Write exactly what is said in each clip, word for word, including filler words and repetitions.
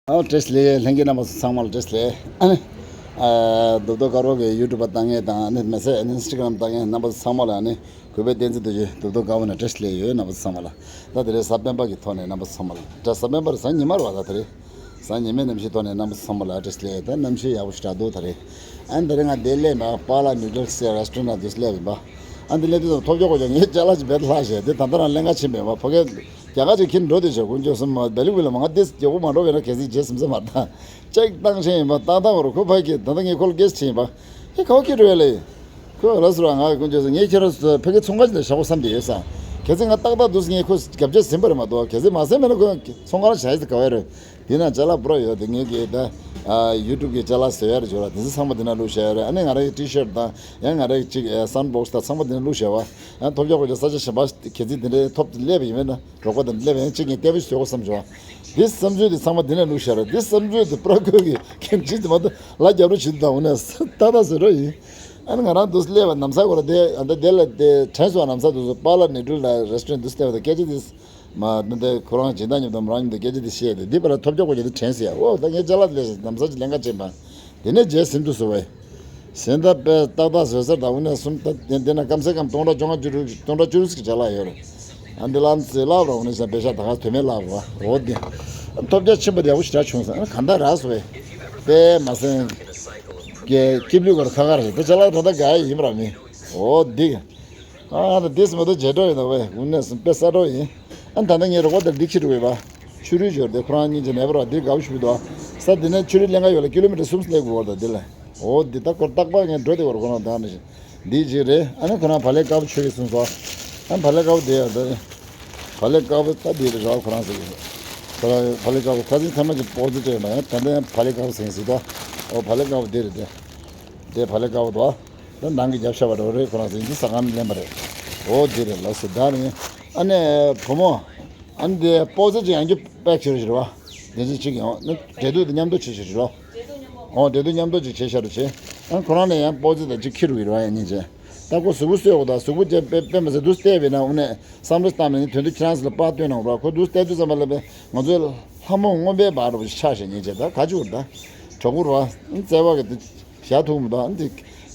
ཨོ་བཀྲ་ཤིས་བདེ་ལེགས། ལྷན་རྒྱས་རྣམ་པ་ཚོ་ཚང་མ་ལ་བཀྲ་ཤིས་བདེ་ལེགས། ཨ་ནི། ཨ། རྡོབ་རྡོབ་དཀར་པོ་གི་ཡུ་ཊུབ་པ་ལྟ་མཁན་དང་ཨ་ནི་མི་ཚེ་ཨ་ནི་ཨིན་སི་ཊ་གྷི་རམ་ལྟ་མཁན་རྣམ་པ་ཚོ་ཚང་མ་ལ་ཨ་ནི་གུས་པའི་བསྟན་འཛིན་རྡོ་རྗེ་རྡོབ་རྡོབ་དཀར་པོ་ནས་བཀྲ་ཤིས་བདེ་ལེགས་ཡོད། རྣམ་པ་ཚོ་ཚང་མ་ལ། ད་དེ་རིང་གཟའ་སྤེན་པ་གི་ཐོག་ནས་རྣམ་པ་ཚོ་ཚང་མ་ལ། ད་གཟའ་སྤེན་པ་རེད། གཟའ་ཉི་མ་རེད་བ། ད་དེ་རིང་གཟའ་ཉི་མའི་གནམ་གཤིས་ཐོག་ནས་རྣམ་པ་ཚོ་ཚང་མ་ལ་བཀྲ་ཤིས་བདེ་ལེགས། ད་གནམ་གཤིས་ཡག་པོ་ཞེ་དྲག་འདུག་ད་རེས། ཨ་ནི་དེ་རིང་ང་འདིར་སླེབས་ཡིན་པ། པཱ་ལགས་ནིའུ་ཌལ་སི་ཟེར་རེ་སི་ཊོ་རན་ཊི་འདིར་སླེབས་ཡིན་པ། ཨ་ནི་འདིར་སླེབས་དུས་ཙམ་ཐོབ་སྐྱོ་གོ་ཅག་ངའི་ཅ་ལག་ཅིག་རྦད་དེ་ལྷག་བྱས། དེ་ད་ལྟ་རང་ལེན་ག་ཕྱིན་པ་ཡིན་པ། ཕ་གིར་རྒྱ་གར་ཅིག་ཁྱེར་འགྲོ་དེ་བྱས། དཀོན་མཆོག་གསུམ། སྦེལ་ཀོབ་ལ་མ་ང་དེ་མགྱོགས་པོ་མ་འགྲོ་བས་ན་གལ་སྲིད་རྗེས་ཟིན་ས་མ་རེད། ད་ཅེག་བཏང་ཕྱིན་ཡིན་པ། ཏག་ཏག་བར་ཁོ་ཕ་གིར། ད་ལྟ་ངས་ཁོ་ལ་གེ་སི་བྱས་ཡིན་པ། ཨེ་ཁོ་ཁྱེར་འགྲོ་ཡ་ལེ། ཁོས་ལབ་སོང་། ང་དཀོན་མཆོག་གསུམ། ངས་ཁྱེད་རང་ཚོ་ཕ་གིར་ཚོང་ཁང་ཅིག་ལ་བཞག་དགོས་བསམ་བསྡད་ཡོད་ས། གལ་སྲིད་ང་ཏག་ཏག་འདུག་ཟེར་ན་ངས་ཁོ་རྒྱབ་ཆ་ཟིན་པ་རེད་མ་གཏོགས། གལ་སྲིད་མ་ཟིན་པ་ཡིན་ན་ཁོས་ཚོང་ཁང་ལ་བཞག་ཡ་ཟེར་ག་བ་རེད། དེ་ན་ཅ་ལག་པུ་ར་ཡོད་དེ། ངས་གི་ད་ཡུ་ཊུབ་གི་ཅ་ལག་བཟོ་ཡ་རེ་འབྱོར་ར། དེ་ཚོ་ཚང་མ་དེ་ན་བླུགས་བཞག་ཡོད་རེད། ཨ་ནི་ང་རང་གི་ཊི་ཤར་ཊི་དང་ཡང་ང་རང་གི་ཅིག་ཨ་སན་བོག་སི་དང་ཚང་མ་དེ་ན་བླུགས་བཞག་པ། ཡང་ཐོབ་སྐྱོ་གོ་ཅག་ས་ཆ་གཞན་པ་གལ་སྲིད་དེ་འདྲའི་ཐོབ་སླེབས་པ་ཡིན་ན། རོགས་པ་དང་སླེབས་པ་ཡིན་ན་ཅིག་ངས་ལྟ་བུ་ཞིག་བཟོ་དགོས་བསམ་བྱུང་བ། འདི་བསམ་ཚུལ་དེ་ཚང་མ་དེ་ན་བླུགས་བཞག་རེད། འདི་བསམ་ཚུལ་དེ་པུ་ར་ཁོས་གི་ཁྱིམ་ཆེན་དེ་མ་གཏོགས་ལ་རྒྱབ་རོགས་བྱེད་དུ་དང་འོ་ན་ཏག་ཏག་བཟོ་རོགས་ཡིན། ཨ་ནི་ང་རང་འདུག་སླེབས་པ་ནམ་ས་གོ་ར་དེ། ཨ་ད་དེ་ལ་དེ་དྲན་སོང་། ནམ་ས་འདུག་སེ་པཱ་ལགས་ནིའུ་ཌལ་ལ་རེ་སི་ཊོ་རན་ཊི་འདུག་སེ་བལྟས་པ་དང་སྐད་ཆ་དེ། མ་ད་དེ་ཁོ་རང་སྦྱིན་བདག་མཉམ་དུ་རང་མཉམ་དུ་སྐད་ཆ་དེ་བཤད་དེ། འདི་པ་ལ་ཐོབ་སྐྱོ་གོ་ཅག་དེ་དྲན་སོང་ཡ། ཨོ་ད་ངས་ཅ་ལག་ལས་ནམ་ས་ཅིག་ལེན་ག་ཕྱིན་པ། དེ་ནས་རྗེས་ཟིན་འདུག་སེ་བས། ཟིན་ད་པས་ཏག་ཏག་བཟོས་ཚར། ད་འོ་ན་གསུམ། ད་དེ་དེ་ན་སྐམ་སའི་སྐམ། སྟོང་ཕྲག་བཅོ་ལྔ་བཅུ་དྲུག་སྟོང་ཕྲག་བཅུ་དྲུག་ཅིག་ཅ་ལག་ཡོད་རེད། ཨ་འདི་ལ་ཚེ་ལབ་ར། འོ་ན་ས་པེ་ཤ་ད་ག་དོན་མེད་ལབ་ར། འོ་དེ་ཐོབ་རྒྱ་ཆེན་པོ་དེ་ཡག་པོ་ཞེ་དྲག་བྱུང་སོང་། ཨ་གང་ལྟར་རག་སོང་བས། དཔེ་མ་སེང་གི་སྐྱིབ་ལུས་གར་ཁ་ཁ་རེད། དེ་ཅ་ལག་ད་ད་ག་ཡིན་པ་ར་མིན། འོ་འདི། ཨ་ད་འདི་སི་མ་ད་རྗེས་འགྲོ་ཡིན་ད་བས། འོ་ན་སུམ་པེ་ས་འགྲོ་ཡིན། ཨ་ད་ད་ངའི་རོགས་པ་དེར་འདི་ཁྱེར་འགྲོ་བས་པ། ཆུ་རུད་འབྱོར་དེ་ཁོ་རང་གཉིས་ཀྱི་ནད་པ་ར། འདི་དགའ་པོ་ཞིག་འདུག་ས། འདི་ནས་ཆུ་རུད་ལེན་ག་ཡོད་ལ་ཀི་ལོ་མི་ཊར་གསུམ་སླེབས་དགོས་བར་ད་འདི་ལ། འོ་འདི་ད་ཁོ་རྟག་པར་ངས་འགྲོ་དེ་བར་ཁོ་རང་ད་ནི། འདི་གཅིག་རེད། ཨ་ནི་ཁོ་རང་བག་ལེབ་དཀར་པོ་མཆོད་ཀྱི་སོང་སོ། ཨ་བག་ལེབ་དཀར་པོ་དེ་ཡང་ད། བག་ལེབ་དཀར་པོ་ད་འདི་རེད་ར། ཁོ་རང་ཟེར་གྱི་ཁོ་རང་བག་ལེབ་དཀར་པོ་ཁ་སང་ཚང་མ་གྱི་པོ་ཙི་ཏི་ཡོད་མ་ཡིན། ད་ལྟ་ཡང་བག་ལེབ་དཀར་པོ་ཟེར་གྱི་ཟེར་ད། ཨོ་བག་ལེབ་དཀར་པོ་འདི་རེད་དེ། དེ་བག་ལེབ་དཀར་པོ་དོ། ད་ནང་གི་རྒྱབ་ཤ་བ་འགྲོ་རེད། ཁོ་རང་ཟེར་གྱི་ཟ་ཁང་ལེན་པ་རེད། ཨོ་འདི་རེད་ལ་སུ་ད་ནི། ཨ་ནི་བུ་མོ། ཨ་ནི་དེ་པོ་ཙི་ཅིག་ཡང་རྒྱུ་པེག་བྱེད་རོགས་བྱེད་རོགས། དེ་ཚོ་གཅིག་ཡང་ནི་འབྲེལ་གཏུག་དེ་མཉམ་དུ་བྱེད་བྱེད་རོགས། ཨོ་འབྲེལ་གཏུག་མཉམ་དུ་ཅིག་བྱེད་ཤ་རོགས་བྱེད། ཨ་ཁོ་རང་ནས་ཡང་པོ་ཙི་དང་གཅིག་ཁྱེར་རོགས་བྱེད་རོགས། ཡང་སྙིང་རྗེ། ད་ཁོ་གཟུགས་པོ་གསོས་འོ་ད་གཟུགས་པོ་ཅན་དཔེ་དཔེ་མ་ཟད་འདུག་སྟེ་བས་ན་འོ་ནས་བསམ་བློ་བཏང་ནས་དོན་དུ་ཁྱེད་རང་ཚོ་ལ་པར་སྟོན་གནང་རོགས། ཁོ་འདུག་སྟེ་དུས་ཙམ་པ་ལ་ང་ཚོའི་ལྷ་མོ་སྔོན་པོའི་བར་རུ་ཆགས་ཤིང་སྙིང་རྗེ། ད་ག་ཅུ་ར་ད་གྲོགས་པོ་ར་བརྩེ་བ་གི་བཞག་ཐུབ་མི་འདུག་འདི་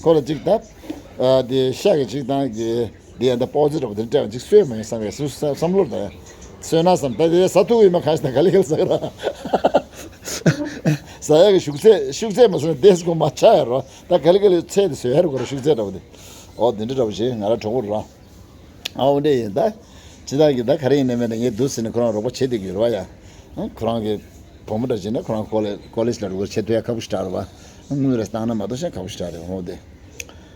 ཁོ་ལ་གཅིག་ད། ཨ་དེ་ཤ་གི་གཅིག་དང་གི་དེ་ཡང་ད་པོ་ཙི་འདྲ་པོ་དེ་སྤྲད་པ་གཅིག་གསོས་མ་ཡིན་བསམ་པའི་སུ་བསམ་བློ་ད་གསོས་ན་བསམ། ད་དེ་ཟ་ཐུབ་ཡོད་མ་གང་ཞིག་ད་ག་ལེ་ག་ལེ་ཟ་གི་ར། ཟ་ཡ་གི་ཤུགས་ཚད་ཤུགས་ཚད་མ་སོང་ན་དེས་གོ་མ་ཆག་ཡ་རོ། ད་ག་ལེ་ག་ལེ་ཚད་དེ་བཟོ་ཡ་རེད་གོ་ར། ཤུགས་ཚད་འདྲ་པོ་དེ། ཨོ་དེ་འདྲ་འདྲ་པོ་བྱེད་ང་ར་གྲོགས་པོ་ར། ཨ་འོ་འདྲ་ཡིན་ད། ཇི་ལྟར་གྱི་ད་ག་རེ་ཡིན་ནའི་མེད་ན་ངས་འདུག་ཟེར་ནས་ཁོ་རང་རོགས་པ་བྱེད་བསྡད་ཀྱི་ཡོད་རེད་བ་ཡ། ཨ་ཁོ་རང་གི་བུ་མོ་འདྲ་བྱས་ན་ཁོ་རང་ཀོ་ལེ་ཀོ་ལེཇ་ལ་རུ་བ་བྱེད་ཐུབ་ཡ་ཁག་པོ་ཞིག་རག་རེད་བ། དངུལ་རེ་བཏང་ན་མ་གཏོགས་ཤ་ཁག་པོ་ཞིག་རག་རེད་འོ་དེ།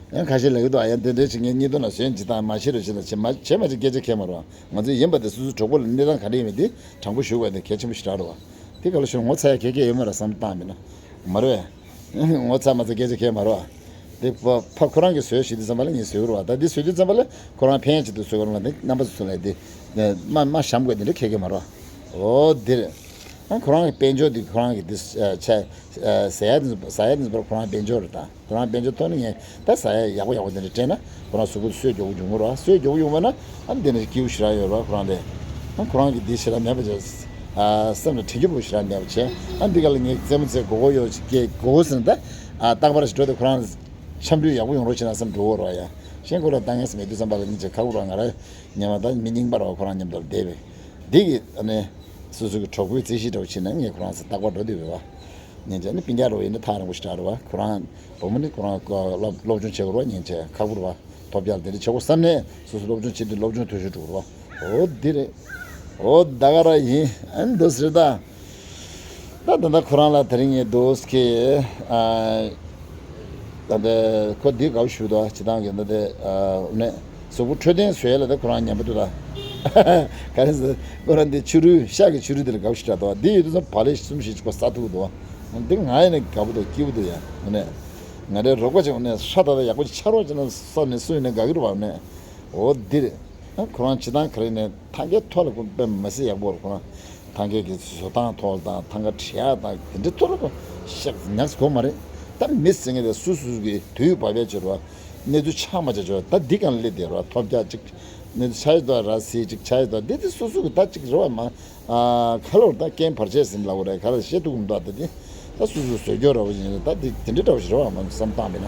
ཡང་ཁ་ཤས་ལབ་ཀྱི་འདུག་ཨ་ཡ་འདི་འདྲ་བྱེད། ངས་གཉིས་སྟོན་ལ་ཟོན་ཇི་ལྟར་མ་བྱེད་རོགས་བྱེད་ལ་བྱེད་མ་བྱེད་མ་བྱེད་སྐད་ཆ་ཁྱེད་མ་རོགས། ང་ཚོས་ཡིན་པ་དེ་སོ་སོའི་གྲོགས་པོ་ལ་གནས་སྟངས་ག་འདྲ་ཡིན་མིན་དེ་དྲང་པོ་ཞུ་དགོས་དེ་གལ་ཆེན་པོ་ཞིག་རག་རེད་བ། དེ་ག་ལ་ཞུ་ངོ་ཚ་ཡ་གལ་གལ་ཡོད་མ་རེད་བསམ་བློ་བཏང་མིན་ན། མ་རེད་བས། ངོ་ཚ་མ་ཚ་སྐད་ཆ་ཁྱེད་མ་རེད་བ། དེ་ཕ་ཕ་ཁོ་རང་གིས་བཟོས་ཤིག་དུས་ཙམ་པ་ལ་ངས་བཟོས་རེད་བ། ད་འདི་བཟོས་དུས་ཙམ་པ་ལ་ཁོ་རང་ཕན་ཡ་ཆེད་དུ་བཟོས་རེད་ལ། འདི་རྣམ་པ་ཚོ་ཚོ་ལ་འདི་མ་མ་བཤམ་དགོས་དེ་འདྲ་ཁྱེད་ཀྱིས་མ་རེད་བ། འོ་འདི་རེད། ཨ་ཁོ་རང་གི་དཔལ་འབྱོར་འདི་ཁོ་རང་གི་འདི་ཆ་ཟ་ཡ་འདི་ཟ་ཡ་འདི་ཚོ་ཁོ་རང་དཔལ་འབྱོར་རེད་ད། ཁོ་རང་དཔལ་འབྱོར་ཐོག་ནས་ངས་ད་ཟ་ཡ་ཡག་པོ་ཡག་པོ་དེ་འདྲ་སྤྲད་ན་ཁོ་རང་གཟུགས་པོ་སོས་རྒྱུ་ཡོང་གི་རེད་བ། སོས་རྒྱུ་ཡོང་བ་ན་ཨ་འདི་ནས་སྐྱིད་པོ་ཞེ་དྲག་ཡོད་རེད་བ། ཁོ་རང་དེ་ཨ་ཁོ་རང་གི་འདི་ཞེ་དྲག་མེད་པ་བྱས། ཨ་སེམས་ལ་དྲན་སྐྱོ་པོ་ཞེ་དྲག་མེད་པ་བྱས། ཨ་འདི་ག་ལ་ངས་རྩེད་མོ་རྩེ་དགོས་དགོས་ཡོད་ཅིག་སྐྱེ་དགོས་ཟེར་ན་ད་ཨ་རྟག་པར་ཞིག་འགྲོ་དེ་ཁོ་རང་འཆམ་མཐུན་ཡག་པོ་ཡོང་རོགས་བྱེད་ན་བསམ་འགྲོ་གི་རེད་བ་ཡ། གཞན་ཁོ་ལ་ལྟ་ངན་ཟེར་མེད་དུས་ཙམ་པ་ལ་སྙིང་རྗེ་ཁག་པོ་རེད་བ། ང་རང་ཉི་མ་ད་མི་རྙིང་པ་རེད་བ། ཁོ་རང་མཉམ་དུ་བསྡད་པས་འདི་གི་ཨ་ནི་སོ་སོ་གི་གྲོགས་པོའི་རྩིས་གཞི་འདྲ་བོ་བྱེད་ན་ངས་ཁོ་རང་ཚོ་རྟག་པར་འགྲོ་དུས་ཡོད་བ། སྙིང་རྗེ་ནི་སྤུན་ཀྱག་རེད་བ། ཡིན་ན་ཐག་རིང་པོ་ཞིག་རེད་བ། ཁོ་རང་བུ་མོ་ནི་ཁོ་རང་སློབ་སློབ་སྦྱོང་བྱེད་དགོས་རེད་བ། སྙིང་རྗེ་ཁག་པོ་རེད་བ། ཐོབ་རྒྱག་དེ་འདྲ་བྱེད་དགོས་བསམ་ནས་སོ་སོ་སློབ་སྦྱོང་བྱེད་དུས་སློབ་སྦྱོང་མཐུན་ཤོས་འགྲོ་དགོས་རེད་བ། འོ་འདི་རེད། འོ་ད་ག་ར་ཡིན། ཨ་ནི་འདུག་ཟེར་ད། ད་ད་ལྟ་ཁོ་རང་ལ་དེ་རིང་ངས་འདུག་ཟེར་གི། ཨ། ད་ལྟ་ཁོ་འདི་དགའ་པོ་ཞེ་པོ་འདུག་སྤྱིར་བཏང་གི་ད་ལྟ་ཨ་ནི་གཟུགས་པོ་འཕྲོད་བསྟེན་བཟོ་ཡ་ལ་ད་ཁོ་རང་ཉན་པོ་འདུག་ད། ག་རེ་ཟེར། ཁོ་རང་འདི་ཕྱི་རུས་ཤ་གི་ཕྱི་རུས་དེ་ལ་དགའ་པོ་ཞེ་དྲག་འདུག་འདི་ཡོད་དུས་ཙམ་བག་ལེབ་གསུམ་བཞི་ཅིག་ཁོ་ཟ་ཐུབ་ཀྱི་འདུག་འདི་ང་ཡིན་ན་དགའ་པོ་འདུག་སྐྱིད་པོ་འདུག་ཡ། ཨ་ནི་ང་རའི་རོགས་པ་ཅིག་ཨ་ནི་ཧྲ་ད་ད་ཡག་པོ་ཅིག་ཆགས་རོགས་བྱས་ན་བསམ་ནས་སུ་ཡིན་ན་དགའ་གི་རེད་བ། ཨ་ནི་འོ་འདི་རེད། ཨ་ཁོ་རང་སྤྱིར་བཏང་ག་རེ་ནས་ཐང་གའི་ཐོག་ལ་ཁོ་དཔེ་མི་སྲིད་ཡག་པོ་རེད། ཁོ་རང་ཐང་གའི་གི་བཟོ་སྟངས་ཐོག་དང་ཐང་ག་བྲི་ཡག་དང་དེ་འདྲའི་ཐོག་ལ་ཁོ་ཤག་ཉག་གོ་མ་རེད། ད་མི་ཟེར་མཁན་དེ་སུ་སུ་གི་དུས་བབ་ཡ་བྱེད་རོགས། གནས་ཚུལ་ཆགས་མ་བྱ་བྱོས། ད་འདི་གང་ལ་སླེབས་བསྡད་རོགས། ཐོབ་རྒྱག་ཅིག་ ནི་ཆ་ཡི་དོ་ར་སི་ཅིག་ཆ་ཡི་དོ་འདི་དེ་སོ་སོ་གི་ད་ཅིག་རེ་བ་མ། ཨ་ཁ་ལོར་ད་རྐྱེན་བར་ཆད་ཟིན་ལ་འོ་རེད། ཁ་ལ་བཤད་ཐུབ་མི་འདུག་ད་དེ་ད་སོ་སོ་བཟོས་སྐྱོ་ར་བ་ཡིན་རེད། ད་དེ་དེ་འདྲ་འདྲ་བ་ཞིག་རེ་བ་མ་བསམ་བཏང་པས་ན།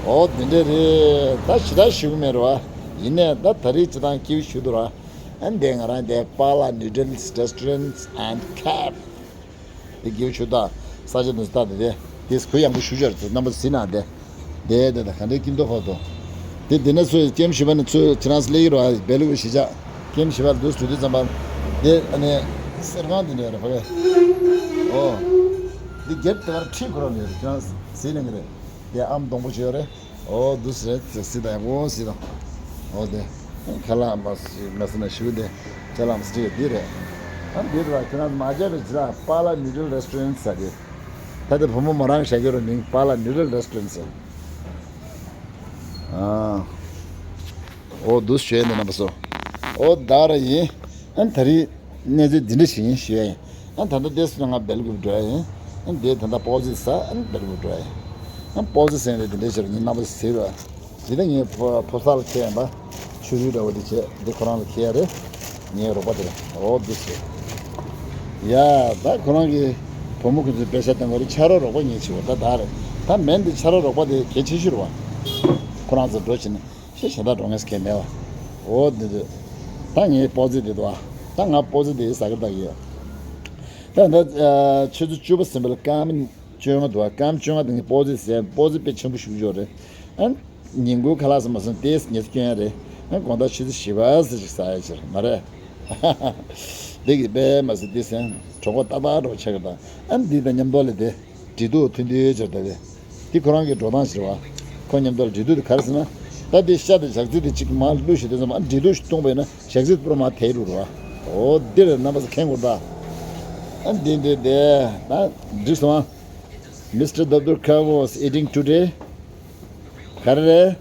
འོ་དེ་འདྲ་རེད། ད་ཞེ་དྲག་ཞུ་གི་མེད་རེད་བ། ཡིན་ནས་ད་ད་རེས་ཅི་དང་སྐྱིད་ཞུ་འདུག་ར། ཨ་འདས་ང་རང་འདས་Pala Noodles Restaurants and Cafe། དེ་སྐྱིད་ཞུ་ད། ས་ཆ་དུ་ད་དེ་དེ་དེ་གུ་ཡང་པོ་ཞུ་ཅར་དུ་རྣམ་པ་ཟིན་ན་དེ། དེ་དེ་ད་ག་འདྲའི་སྐྱིད་མདོག་ཕོག་ཏོ། དེ་དེ་ནས་ཚོས་སྐྱེམས་ཞུ་བ་ནི་ཚོས་ཁྱེད་རང་སླེ་ཡི་རོ་ཨ་བེ་ལུ་གི་གཞིས་ཆགས་སྐྱེམས་ཞུ་བ་དུ་སུ་དུ་ཙམ་པ། དེ་ཨ་ནི་གསེར་ཁང་དེ་འདྲ་རེད་ཕ་གི། ཨོ། འདི་སྒེར་དེ་གར་ཁྲིད་ཁོ་རང་ནས་ཁྱེད་རང་ཟིན་ནས་གི་རེད། དེ་ཨམ་སྡོང་པོ་ཅིག་ཡོད་རེད། ཨོ་དུ་སི་རེད་ཙི་སི་དང་ཡང་ཨོ་སི་དང་། ཨོ་དེ། ཁ་ལག་མ་སི་མ་སི་ན་ཞུ་དེ། ཅ་ལག་མ་སི་ཏི་དེ་རེད། ཨམ་དེ་རེད་བ་ཁྱེད་རང་མ་བརྒྱབ་པའི་ཅི་ར་Pala Noodle Restaurant ཟེར་དེ། ད་དེ་བུ་མོ་མོ་རང་བཞག་གི་རོ་མིང་Pala Noodle Restaurant ཟེར། ཨ། ཨོ་དུ་སི་ཞུ་ཡ་འདི་རྣམ་པ་སོ། ཨོ་ད་ར་ཡིན། ཨ་ད་རེས། གནས་ཚུལ་འདི་འདྲ་ཞིག་ཡིན་ཞུ་ཡ་ཡིན། ཨ་ད་ལྟ་ཏེས་ང་སྦེལ་ཀོབ་འགྲོ་ཡ་ཡིན། ཨ་འདི་ད་ལྟ་པོ་ཟི་ས་ཨ་སྦེལ་ཀོབ་འགྲོ་ཡ་ཡིན། ཨ་པོ་ཟི་སེང་རེ་འདི་འདྲ་ཞིག་ངའི་རྣམ་པ་ཟེར་བ། འདི་ད་ངའི་ཕོ་ཕོ་གསར་ལ་ཁྱེད་ཡིན་པ། ཆུ་རུད་འདྲ་བོ་འདི་བྱས་འདི་ཁོ་རང་ལ་ཁྱེད་ཡ་རེད། ངའི་རོགས་པ་དེ་རེད། ཨོ་འདི་ཟེར། ཡ་ད་ཁོ་རང་གི་བུ་མོ་ཁོ་ཚོའི་པེ་ས་བཏང་གི་རེད། ཆ་རོགས་རོགས་པ་ངས་བྱེད་བ་ད་ད་རེད། ད་མེན་འདི་ཆ་རོགས་རོགས་པ་དེ་གལ་ཆེ་ཤོས་རེད་བ། ཁོ་རང་ཚོ་འགྲོ་བྱེད་ན། ཤེས་བྱ་དག་འགྲོ་ངེས་སྐལ་མེད་བ། འོ་འདི་འདི། ད་ངའི་པོ་ཙི་འདི་འདུག་ཨ། ད་ང་པོ་ཙི་འདི་ཟ་གི་བསྡད་ཡོད། ད་ད་ཆུ་ཚོད་བཅུ་པ་ཟིན་པ་ལ་སྐར་མ་བཅོ་ལྔ་འདུག་ཨ། སྐར་མ་བཅོ་ལྔ་དེ་ངས་པོ་ཙི་ཟས། པོ་ཙི་དཔེ་ཆེན་པོ་ཞུགས་ཡོད་རེད། ཨ། ཉིན་གུང་ཁ་ལག་ཟ་མ་སོང་ཏེས་ཉེས་སྐྱོན་རེད། ཨ། དགོང་དག་ཆུ་ཚོད་བཞི་པ་ཟེར་ཞིག་ཟ་ཡ་ཕྱིར་མ་རེད། འདི་གི་དཔེ་མ་ཟེར་འདི་སེང་གྲོགས་པོ་ཏག་ཏག་འགྲོ་ཆགས་ཀྱི་དང་། ཨ། འདི་དང་མཉམ་དུ་ལས་དེ། འབྲི་དུ་ཐུན་དུ་ཅར་ད་དེ། འདི་ཁོ་རང་གི་འགྲོ་སྟངས་ཤིག་རེད་བ། ཁོ་མཉམ་དུ་ལ་འབྲི་དུ་དེ་ག་རེ་ཟེར་ན། ད་དེ་ཤ་དེ་ཞག་ཚི་དེ་གཅིག་མར་བླུགས་ཤིག་དེ་ཚོ་མར་འབྲི་དུ་ཞིག་བཏུང་བས་ན་ཞག་ཚི་པུ་ར་མར་དེ་རུ་རེད་བ། འོ་འདི་རེད་རྣམ་པ་ཚོ་མཁྱེན་དགོས་ད། ཨ་འདི་འདི་དེ་ད་འགྲིག་སོང་ཨ། Mister Doctor Kawo is eating today. ག་རེ་རེད།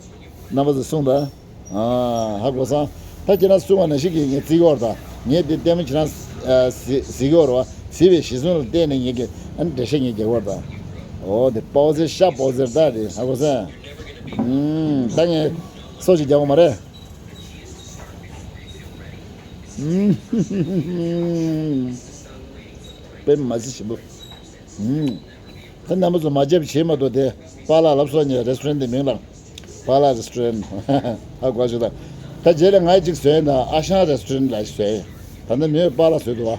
རྣམ་པ་ཚོ་གསུངས་ད། ཨ་ཧ་གོ་སོང་། ད་ཁྱེད་རང་གསུངས་པ་ནང་བཞིན་གྱིས་ངས་བརྩི་གི་ཡོད་རེད་ད། ངས་འདི་ལྟད་མོ་ཁྱེད་རང་ཨ་གཟིགས་གཟིགས་ཀྱི་ཡོད་རེད་བ། གཟིགས་པའི་གཞི་བཟུང་ལ་བལྟས་ནས་ངས་ཀྱི་ཨ་ནི་འགྲེལ་བཤད་ངས་རྒྱག་གི་ཡོད་རེད་ད། འོ་དེ་པོ་ཙེ་ཤ་པོ་ཙེ་ད་རེད་ཧ་གོ་སོང་། ཨུམ་ད་ངས་སོ་ཅིག་རྒྱག་གི་མ་རེད། ཨུམ་དཔེ་མ་སྲིད་ཞིམ་པོ། ཨུམ། ད་རྣམ་པ་ཚོ་མ་བརྗེད་པ་བྱེད་མ་གཏོགས་དེ་པཱ་ལགས་ལབ་སོང་ནས་རེ་སི་ཊོ་རན་ཊི་མིང་ལ། པཱ་ལགས་རེ་སི་ཊོ་རན་ཊི། ཧ་གོ་ཞུ་ད། ད་རྗེས་ལ་ང་གཅིག་བཟོས་ན་ཨ་ཤང་རེ་སི་ཊོ་རན་ཊི་ལ་བཟོས། ད་ནི་མོས་པཱ་ལགས་བཟོས་འདུག་བ།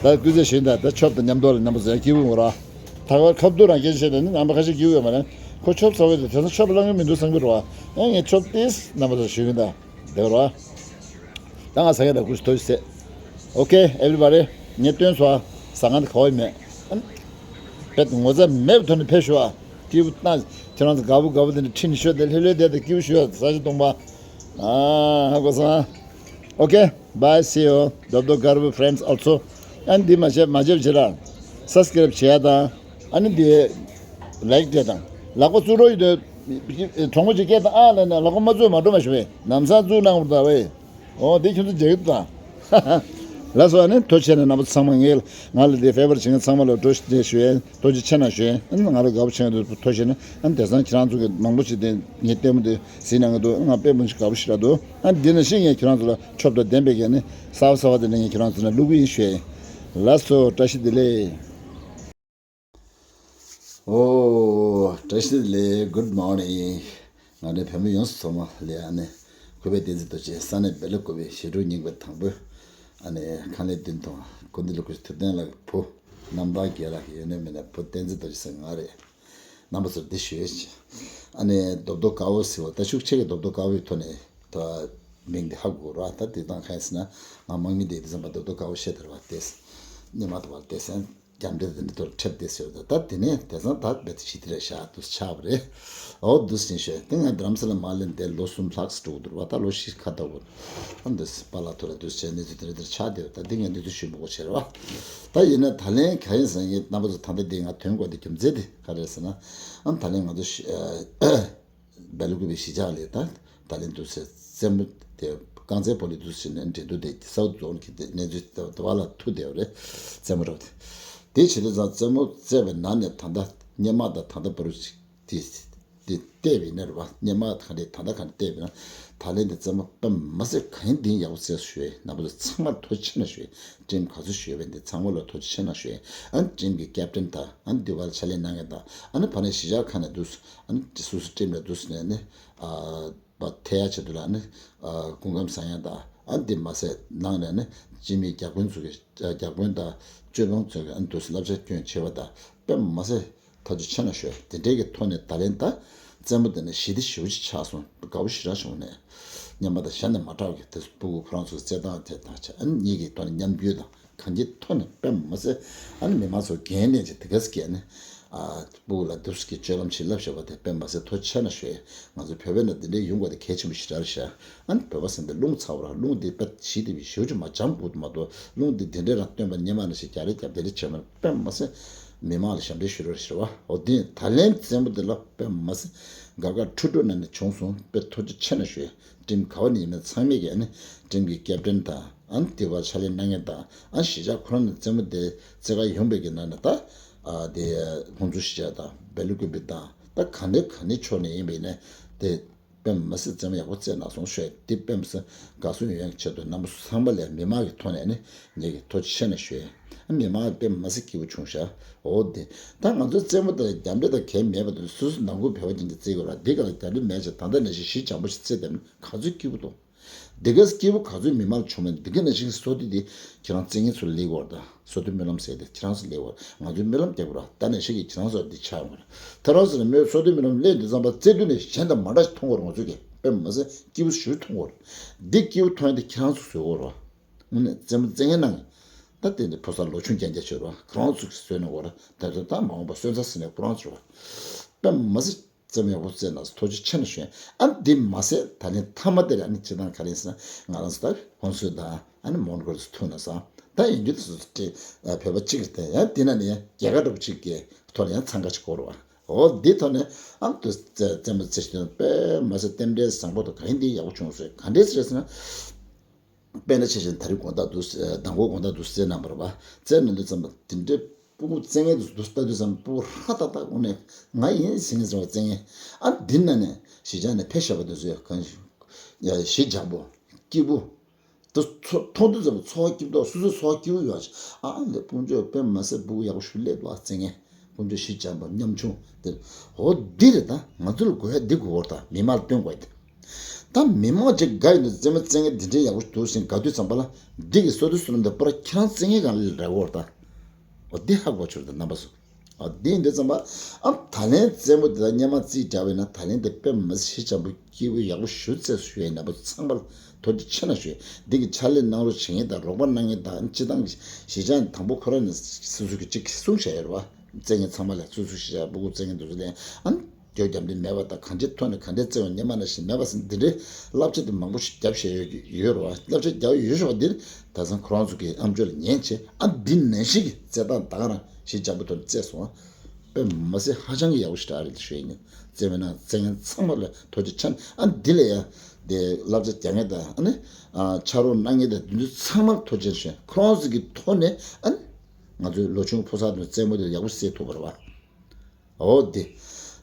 ད་སྐུ་ཚེ་ཞིང་ད་ད་ཆོབ་དང་མཉམ་དུ་ལ་རྣམ་པ་ཚོ་ཡང་སྐྱིད་པོ་ངོ་ར། ད་བར་ཁབ་ཏུ་རང་སྐད་ཆ་བཤད་ནས་ནི་རྣམ་པ་ཁ་ཤས་སྐྱིད་པོ་ཡོད་མ་རེད། ཁོ་ཆོབ་ཚ་བོ་དེ་དེ་ཚོ་ཆོབ་བླང་གི་མི་འདུག་བསམ་གི་རེད་བ། ཨ་ངས་ཆོབ་ཏིས་རྣམ་པ་ཚོ་ཞུ་གི་ད། དེ་ར། ད་ང་ཟ་མཁན་དང་ཀུ་ཤུ་ཐོ་ཞིག་བཟས། Okay everybody. ངས་སྟོན་སོང་ཨ། ཟ་མཁན་དེ་ག་བ་ཡིན་མེད། ཨ། དཔེ་ངོ་ཚ་མེད་པའི་ཐོག་ནས་ཕེབས་ཤོག་ཨ། སྐྱིད་པོ་བཏང་། ཁྱེད་རང་ཚོ་དགའ་པོ་དགའ་པོ་དེ་འདྲ་ཁྲིད་ནས་ཤོག་དེ་ལྷོད་ལྷོད་བསྡད་དེ་སྐྱིད་པོ་ཞུ་ཡ་ཟ་ཞིག་གཏོང་པ། ཨ་ཧ་གོ་སོང་ཨ། Okay. Bye. See you. Dobdo Garbu friends also. ཨ་ནི་འདི་མ་བྱེད་མ་བྱེད་བྱེད་ར། སབ་སི་ཀ་རེབ་བྱེད་ཡ་དང་། ཨ་ནི་འདི་ལའིག་བྱེད་དང་། ལག་པ་བཙུགས་རོགས་ཡོད་དོ། གྲོགས་མོ་ཅིག་སྐད་དང་ཨ་ལ་ན་ལག་པ་མ་བཙུགས་མ་འགྲོ་མ་ཞུ་བས་ལམ་སང་བཙུགས་གནང་བར་ད་བས། ཨོ་འདི་ཁྱོད་ཚོ་རྒྱག་གི་འདུག་དང་། ལགས་སོ་ཨ་ནི་ཐུགས་རྗེ་ཆེ་ནས་རྣམ་པ་ཚང་མ་ངས་ང་ལ་འདི་ཕེ་བར་བྱེད་མཁན་ཚང་མ་ལ་བཀྲ་ཤིས་བདེ་ལེགས་ཞུ་ཡས་ཐུགས་རྗེ་ཆེ་གནང་ཞུ་ཡས། ཨ་ནི་ང་ལ་དགའ་པོ་བྱེད་མཁན་དེ་ཐུགས་རྗེ་ཆེ་ནས་ཨ་ནི་དེང་སང་ཁྱེད་རང་ཚོ་གི་མང་པོ་ཞིག་དེ་ངའི་ལྟད་མོ་དེ་གཟིགས་གནང་གི་འདུག་ང་དཔེ་མི་སྲིད་དགའ་པོ་ཞིག་རག་འདུག་ཨ་འདི་ནང་བཞིན་ངས་ཁྱེད་རང་ཚོ་ལ་ཆོབ་དང་ལྡན་པའི་གས་ནི་གསར་པ་གསར་པ་དེ་འདྲ་ངས་ཁྱེད་རང་ཚོ་ལ་བླུག་གི་ཡིན་ཞུ་ཡས། ལགས་སོ་བཀྲ་ཤིས་བདེ་ལེགས། ཨོ། བཀྲ་ཤིས་བདེ་ལེགས། Good morning. ང་རའི་བོད་མི་ཡོངས་སུ་ཚང་མ་ལ་ཨ་ནི་གུས་པས་བསྟན་འཛིན་རྡོ་རྗེ་ས་གནས་སྦེལ་ཀོབ་པའི་ཞི་ཁྲོ་རྙིང་པའི་དང་པོའི་ཨ་ནི་ཁང་ལས་མདུན་དུ་སྐུ་མདུན་ལ་སྐུ་ཞབས་ཐུབ་བསྟན་ལགས་ཀྱི་བུ་རྣམ་དག་རྒྱལ་ལགས་ཀྱི་ཡོད་ནས་མེད་ནས་བུ་བསྟན་འཛིན་རྡོ་རྗེ་ཟེར་ང་རེད། རྣམ་པ་ཚོར་འདི་ཞུ་ཡས་ཅི། ཨ་ནི་རྡོབ་རྡོ་དཀར་པོ་ཟེར་བ་ད་ཤུགས་ཆེ་གི་རྡོབ་རྡོ་དཀར་པོའི་ཐོག་ནས་ད་མིང་འདི་ཧ་གོ་ར། ད་དེ་དང་གང་ཡིན་ཟེར་ན་ང་དམག་མི་འདི་དེ་ཙམ་པ་རྡོབ་རྡོ་དཀར་པོ་བཤད་དེ་ར་བ་ཏེས་སྙེ་མ་དུ་བ་ཏེས་ཨན། རྒྱབ་འདྲེ་དེ་འདྲ་ཐོར་ཁྲེབ་དེ་ཟེར་བ་ད་དེ་ནས་དེང་སང་ད་རྦད་དེ་ཞི་བདེ་རེད་ཤག་འདུག་ཆགས་པ་རེད། འོ་འདུག་ཟིན་ཤོད་དེ་ང་རྡ་རམ་ས་ལ་མ་སླེབས་དེ་ལོ་གསུམ་ལྷག་ཙམ་འགྲོ་གི་འདུག་ར་བ། ད་ལོ་བཞི་ཁ་ཐོག་གོ་ཨ་འདུག་པཱ་ལགས་ཐུགས་ལ་འདུག་བྱས་གནས་ཚུལ་དེ་འདྲ་དེ་འདྲ་ཆགས་བསྡད་པ་ད་འདི་ངས་གནས་ཚུལ་ཞུ་མི་དགོས་བྱས་ར་བ། ད་ཡིན་ན་ད་ལན་ག་ཡིན་ཟེར་ངས་རྣམ་པ་ཚོ་ད་ལྟ་འདི་ང་ཐོན་དགོས་དེ་རྒྱུ་མཚན་དེ་ག་རེ་རེད་ཟེར་ན། ཨ་ད་ལན་ང་ཚོ་ཤི་ཨ། སྦེལ་ཀོབ་པའི་གཞིས་ཆགས་ལས་ད་ད་ལན་དུ་སེ་རྩེད་མོ་དེ་རྐང་རྩེད་སྤོ་ལོ་དུ་ཟིན་ནས་འགྲན་བསྡུར་དེ་སའུ་ཛོན་གྱི་དེ་གནས་ཚུལ་དེ་བ་ལ་ཐུག་བསྡད་པ་རེད། རྩེད་མོ་རོགས་དེ་དེ་བྱེད་དུས་ཙང་རྩེད་མོ་རྩེད་པའི་ནང་ནས་ད་ལྟ་སྙེ་མ་དང་ད་ལྟ་བར་དུ་དེ་ དེ་བལྟས་པ་ཡིན་ན་རེད་བ། སྔོན་མ་ག་འདྲ་ད་ལྟ་ག་འདྲ་བལྟས་པ་ཡིན་ན། ད་ལན་དེ་རྩེད་མོ་དཔེ་མ་སྲིད་གང་ཡིན་དེ་ཡག་པོ་རྩེས་སོང་ཞུ་ཡས། རྣམ་པ་ཚོ་ཚང་མར་ཐུགས་རྗེ་ཆེ་གནང་ཞུ་ཡས། ཊིམ་ག་ཚོད་ཞུ་ཡས་པ་འདི་ཚང་མ་ལ་ཐུགས་རྗེ་ཆེ་གནང་ཞུ་ཡས། ཨ་ནི་ཊིམ་གི་ཀེབ་ཊན་དང་། ཨ་ནི་འདི་བར་ཕྱག་ལས་གནང་མཁན་དང་། ཨ་ནི་ཕ་ནས་གཞིས་ཆགས་ཁག་ནས་འདུག་ཨ་ནི་སོ་སོ་ཊིམ་ལ་འདུག་ནས་ནི། ཨ་བ་ཐེ་ཡ་ཆེད་དུ་ལ་ནི། ཨ་སྐུ་ཁམས་བཟང་ཡ་དང་། ཨ་འདི་མ་ཟད་ནང་ནས་ནི་སྤྱི་མི་བརྒྱ་དཔོན་ཚོ་གི། བརྒྱ་དཔོན་དང་སྤྱོད་ལོང་ཚོ་གི། ཨ་འདུག་བསླབ་བྱ་སྐྱོན་ཆེ་བ་དང་། དཔེ་མ་སྲིད་ཐག་གཅོད་ཆེ་ན་ཞོལ་དེ་འདྲའི་གི་ཐོག་ནས་ད་ལན་ད་རྩེད་མོ་དེ་ནི་ཞི་བདེ་ཞེ་པོ་ཅིག་ཆགས་སོང་། དགའ་པོ་ཞེ་དྲག་བྱུང་ནས། སྔོན་མ་དང་གཞན་ནས་མ་འདྲ་བ་གི་དེ་སྤུ་གུ་ཁོ་རང་ཚོ་རྩེད་སྟངས་དེ་དང་ཆ། ཨ་ནི་གཉིས་ཀྱི་ཐོག་ནས་མཉམ་འགུལ་དང་གང་ཅིའི་ཐོག་ནས་དཔེ་མ་སྲིད། ཨ་ནི་མི་མང་ཚོ་འགན་ལེན་བྱས་དེ་ག་ཟིག་གས་ནི། ཨ་སྤུ་གུ་ལ་འདུག་སེ་གི་སྤྱོད་ལམ་ཞིག་བསླབ་བཞག་པ་དེ་དཔེ་མ་སྲིད་ཐུགས་རྗེ་ཆེ་ན་ཞུ་ཡས། ང་ཚོ་བོད་པའི་ནང་འདི་འདྲའི་ཡོང་དགོས་དེ་གལ་ཆེན་པོ་ཞེ་དྲག་རེད་ཤག་ཨ་ནི་བོད་པ་ཟེར་འདི་རླུང་ཚ་བོ་ར། རླུང་འདི་དཔེ་ཞི་བདེ་བའི་ཞེ་པོ་ཅིག་མ་འཇམ་པོ་མ་གཏོགས། རླུང་འདི་དེ་འདྲའི་རང་སྟོན་པ་སྔོན་མ་ནང་བཞིན་རྒྱག་རེས་རྒྱབ་དེ་འདྲ་བྱས་མ་རེད། དཔེ་མ་སྲིད་མི་མང་ལ་ཞབས་འདྲེན་ཞུ་རོགས་ཞུ་རོགས། འོ་དེ་ད་ལན་རྩེད་མོ་འདི་ལ་དཔེ་མ་སྲིད་དགའ་དགའ་སྤྲོ་སྤྲོ་ནང་ནས་བྱུང་སོང་། དཔེ་ཐུགས་རྗེ་ཆེ་ན་ཞུ་ཡས། ཊིམ་ག་བ་ནས་ཡིན་ན་ཚང་མས་ཀྱི། ཨ་ནི་ཊིམ་གྱི་ཀེབ་ཊན་དང་། ཨ་ནི་དེ་བར་ཕྱག་ལས་གནང་མཁན་དང་། ཨ་ནི་གཞིས་ཆགས་ཁོ་རང་ནས་རྩེད་མོ་དེ་རྩེ་གར་ཡོང་བའི་གི་ནང་ནས་ད། ཨ་དེ་ཧོན་ཚུ་གཞིས་ཆགས་དང་སྦེལ་ཀོབ་དང་། ད་ག་ནས་ག་ནས་ཕྱོགས་ནས་ཡིན་པ་ཡིན་ན་དེ་དཔེ་མ་སྲིད་རྩེད་མོ་ཡག་པོ་རྩེས་གནང་སོང་ཞུ་ཡས། དེ་དཔེ་མ་སྲིད་དགའ་བསུ་ཡོང་ཡག་ཆེད་དུ་རྣམ་པ་ཚང་མ་ལ་མི་མང་གི་ཐོག་ནས་ནི་ངེད་ཀྱིས་ཐུགས་རྗེ་ཆེ་ན་ཞུ་ཡས། མི་མང་དཔེ་མ་སྲིད་སྐྱིད་པོ་བྱུང་ཤག་འོ་དེ་ད་ང་ཚོའི་རྩེད་མོ་དང་རྒྱབ་འདྲེ་དང་གལ་མེད་པ་དེ། སོ་སོ་ནང་ཁུལ་བོད་པ་ཅན་གྱི་རྩེད་དགོས་ར། འདི་ག་ལ་རྒྱབ་འདྲེ་མེད་ཅེས། ད་ལྟ་ནས་ཤི་ཞི་འཇམ་པོ་ཞིག་རྩེད་བསྡད་ན་ག་ཚོད་སྐྱིད་པོ་འདུག་འདི་ག་སྐྱིད་པོ་ག་ཚོད་མི་མང་བྱུང་མེད། འདི་ག་ནང་བཞིན་སོ་ཏི་འདི་ཁྱེད་རང་རྩེད་མཁན་ཚོ་ལས་དགོས་ར། ད་སོ་ཏི་སྨོན་ལམ་ཟེར་དེ་ཁྱེད་རང་ཚོ་ལས་དགོས་ར། ང་ཚོའི་སྨོན་ལམ་རྒྱག་དགོས་ར། ད་ནས་ཤི་གི་ཁྱེད་རང་ཚོ་འདི་ཆགས་ཡོང་གི་ར། ད་རང་ཚོ་ནས་མོས་སོ་ཏི་སྨོན་ལམ་ལས་འདི་ཙམ་པ་རྩེད་དུས་ནས་གཞན་དང་མ་འདྲ་ཞིག་མཐོང་གི་ར། ང་ཚོས་ཀྱི་དཔེ་མ་ཟད་སྐྱིད་པོ་ཞུ་མཐོང་གི་ར། འདི་སྐྱིད་པོ་མཐོང་ཡ་འདི་ཁྱེད་རང་ཚོ་བཟོས་དགོས་ར། དངོས་གནས་རྩེད་མོ་རྩེད་མཁན་རྣམས་ད་དེ་འདྲ་ཕོ་གསར་ལོ་ཆུང་རྐྱང་རྐྱང་བྱོས་རོགས། ཁོ་རང་ཚོ་གིས་བཟོས་ནས་འོ་ར། ད་དུང་ད་མ་འོངས་པ་སོན་རྩ་ཟིན་ནས་ཁོ་རང་ཚོ་རོགས། དཔེ་མ་སྲིད་རྩེད་མོ་ཡག་པོ་རྩེས་གནང་སོང་། ཐུགས་རྗེ་ཆེ་ན་ཞུ་ཡིན། ཨ་འདི་མ་ཟད་ད་ནི་མཐའ་མ་དེ་རེད། ཨ་ནི་སྤྱིར་བཏང་ག་རེ་ཡིན་ཟེར་ན་ང་རང་ཚོ་ད་ཧོན་སུར་དང་ཨ་ནི་མོན་གྷོལ་ཚོ་ཐུག་ན་སོང་། ད་ཡིན་རྒྱུ་དེ་སོ་སོ་བོད་པ་གཅིག་རེད་དེ། ཡང་དེ་ན་ནི་ཡང་རྒྱལ་ཁ་འདྲ་པོ་གཅིག་གི་ཐོག་ནས་ཡང་འཚང་ཁ་ཅིག་འཁོར་བ། འོ་འདི་ཐོག་ནས་ཨ་འདི་རྩེད་མོ་རྩེ་ཞིག་དཔེ་མ་སྲིད་རྟེན་འབྲེལ་བཟང་པོ་དང་ག་ཡིན་འདི་ཡག་པོ་བྱུང་སོང་། ག་འདྲས་རེད་ཟེར་ན། དཔེར་ན་ཆ་བཞག་ན་ད་རེས་དགོང་དག་འདུག་སེ་མདང་དགོང་དག་འདུག་སེ་རྩེད་གནང་བ་རེད་པ། རྩེད་གནང་དུས་ཙམ་པ་དེ་འདྲའི་སྤུ་གུ་རྩེད་མཁན་དེ་ཚོ་འདུག་སེ་ལྟ་དུས་ཙམ་པ་སྤུ་གུ་ཧྲ་ཏག་ཏག་དངོས་གནས་ང་ཡིན་ཟེར་མཁན་ཚོ་རྩེད་མཁན། ཨ་འདི་ན་ནས་གཞིས་ཆགས་ནས་ཕེབས་བཞག་པ་དེ་ཚོ་ཡང་གང་ཞིག་ཡ་ཞི་འཇམ་པོ་སྐྱིད་པོ། དེ་ཚོ་མཐོང་དུས་ཙམ་པ་ཚོར་བ་སྐྱིད་པོ་འདུག་སོ་སོའི་ཚོར་བ་སྐྱིད་པོ་ཡོང་ཞིག་ཨ་ལས་དཔུང་འཇོག་དཔེ་མ་སྲིད་སྤུ་གུ་ཡག་པོ་ཞིག་སླེབས་འདུག་ཨ་རྩེད་མཁན། ཁོང་ཚོས་གཞི་བཅངས་པ་ཉམ་ཆུང་དེ། འོ་འདི་རེད། ད་ང་ཚོ་ལ་དགོས་ཡ་འདི་དགོས་པ་རེད། ད་མི་མང་ལ་སྟོན་དགོས་ཡ་དེ། ད་མི་མང་ཅིག་དགའ་ཡོད་ན་རྩེད་མོ་རྩེད་མཁན་འདི་འདྲའི་ཡག་པོ་འདུག་ཟེར་དགའ་དུས་ཙམ་པ་ལ། འདི་གི་སོ་དུ་སོ་ནམ་དེ་པར་ཁྱེད་རང་རྩེད་མཁན་གང་ལ་རག་གོ་རེད། ད་འོ་འདི་ཧ་གོ་ཆོག་ད་རྣམ་པ་ཚོ། འོ་འདི་ཡིན་དུས་ཙམ་པ་ཨ་ད་ལན་རྩེད་མོ་འདི་ད་སྔོན་མ་རྩིས་བྱས་པ་ཡིན་ན་ད་ལན་དེ་དཔེ་མ་སྲིད་གཞི་བཅངས་པོ། སྐྱིད་པོ་ཡག་པོ་ཞེ་པོ་རྩེས་སོང་ཞུ་ཡ་ཡིན། རྣམ་པ་ཚོ་ཚང་མ་ལ་ཐུགས་རྗེ་ཆེ་གནང་ཞུ་ཡ། འདི་གི་ཕྱག་ལས་གནང་རོགས་བྱེད་མཁན་དང་རོགས་པ་གནང་མཁན་དང་། སྤྱིར་བཏང་གི་གཞིས་ཆགས་ནས་དང་པོ་ཁོ་རང་ནས་སོ་སོ་གི་གཅིག་གསུངས་བཞག་ཡོད་རེད་པ། རྩེད་མཁན་ཚང་མ་ལ་སོ་སོ་གཞིས་ཆགས་སྤུ་གུ་རྩེད་མཁན་དེ་ཚོ་ལ་ཨ་ནི་རྒྱུ་རྒྱབ་འདི་མེད་པ་དང་། གང་ཅིའི་ཐོག་ནས་ག་འདྲས་རྩེད་པ་སྔོན་མ་ནང་བཞིན་མེད་པ་ཟེར་འདི་འདྲའི་བསླབ་བྱ་དེ་མང་པོ་ཞིག་བརྒྱབ་བཞག་ཡོད་ཡོད་རེད་པ། བསླབ་བྱ་བརྒྱབ་ཡོད་ཞུ་བ་འདིར་ད་སང་ཁོ་རང་ཚོ་གི་ཨམ་ཅོག་ལ་ཉན་བྱས། ཨ་འདི་ནང་བཞིན་གྱི་རྩེད་སྟངས་ད་ག་རང་གཞི་བཅངས་པོ་ཐོག་ནས་རྩེས་སོང་བ། དཔེ་མ་སྲིད་ཧ་ཅང་གི་ཡག་པོ་ཞེ་དྲག་རེད་ཞུ་ཡ་ཡིན། རྩེད་མོ་ནང་རྩེད་མཁན་ཚང་མ་ལ་ཐུགས་རྗེ་ཆེ། ཨ་འདི་ལ་ཡང་དེ་བསླབ་བྱ་རྒྱག་མཁན་དང་། ཨ་ནི་ཨ་ཕྱག་རོགས་གནང་མཁན་དང་། འདི་ཚོ་ཚང་མར་ཐུགས་རྗེ་ཆེ། ཁོང་ཚོ་གི་ཐོག་ནས་ཨ་ནི་ང་ཚོའི་ལོ་ཆུང་ཕོ་གསར་ཚོས་རྩེད་མོ་དེ་ཡག་པོ་རྩེ་ཐུབ་པ་རེད་པ། འོ་དེ།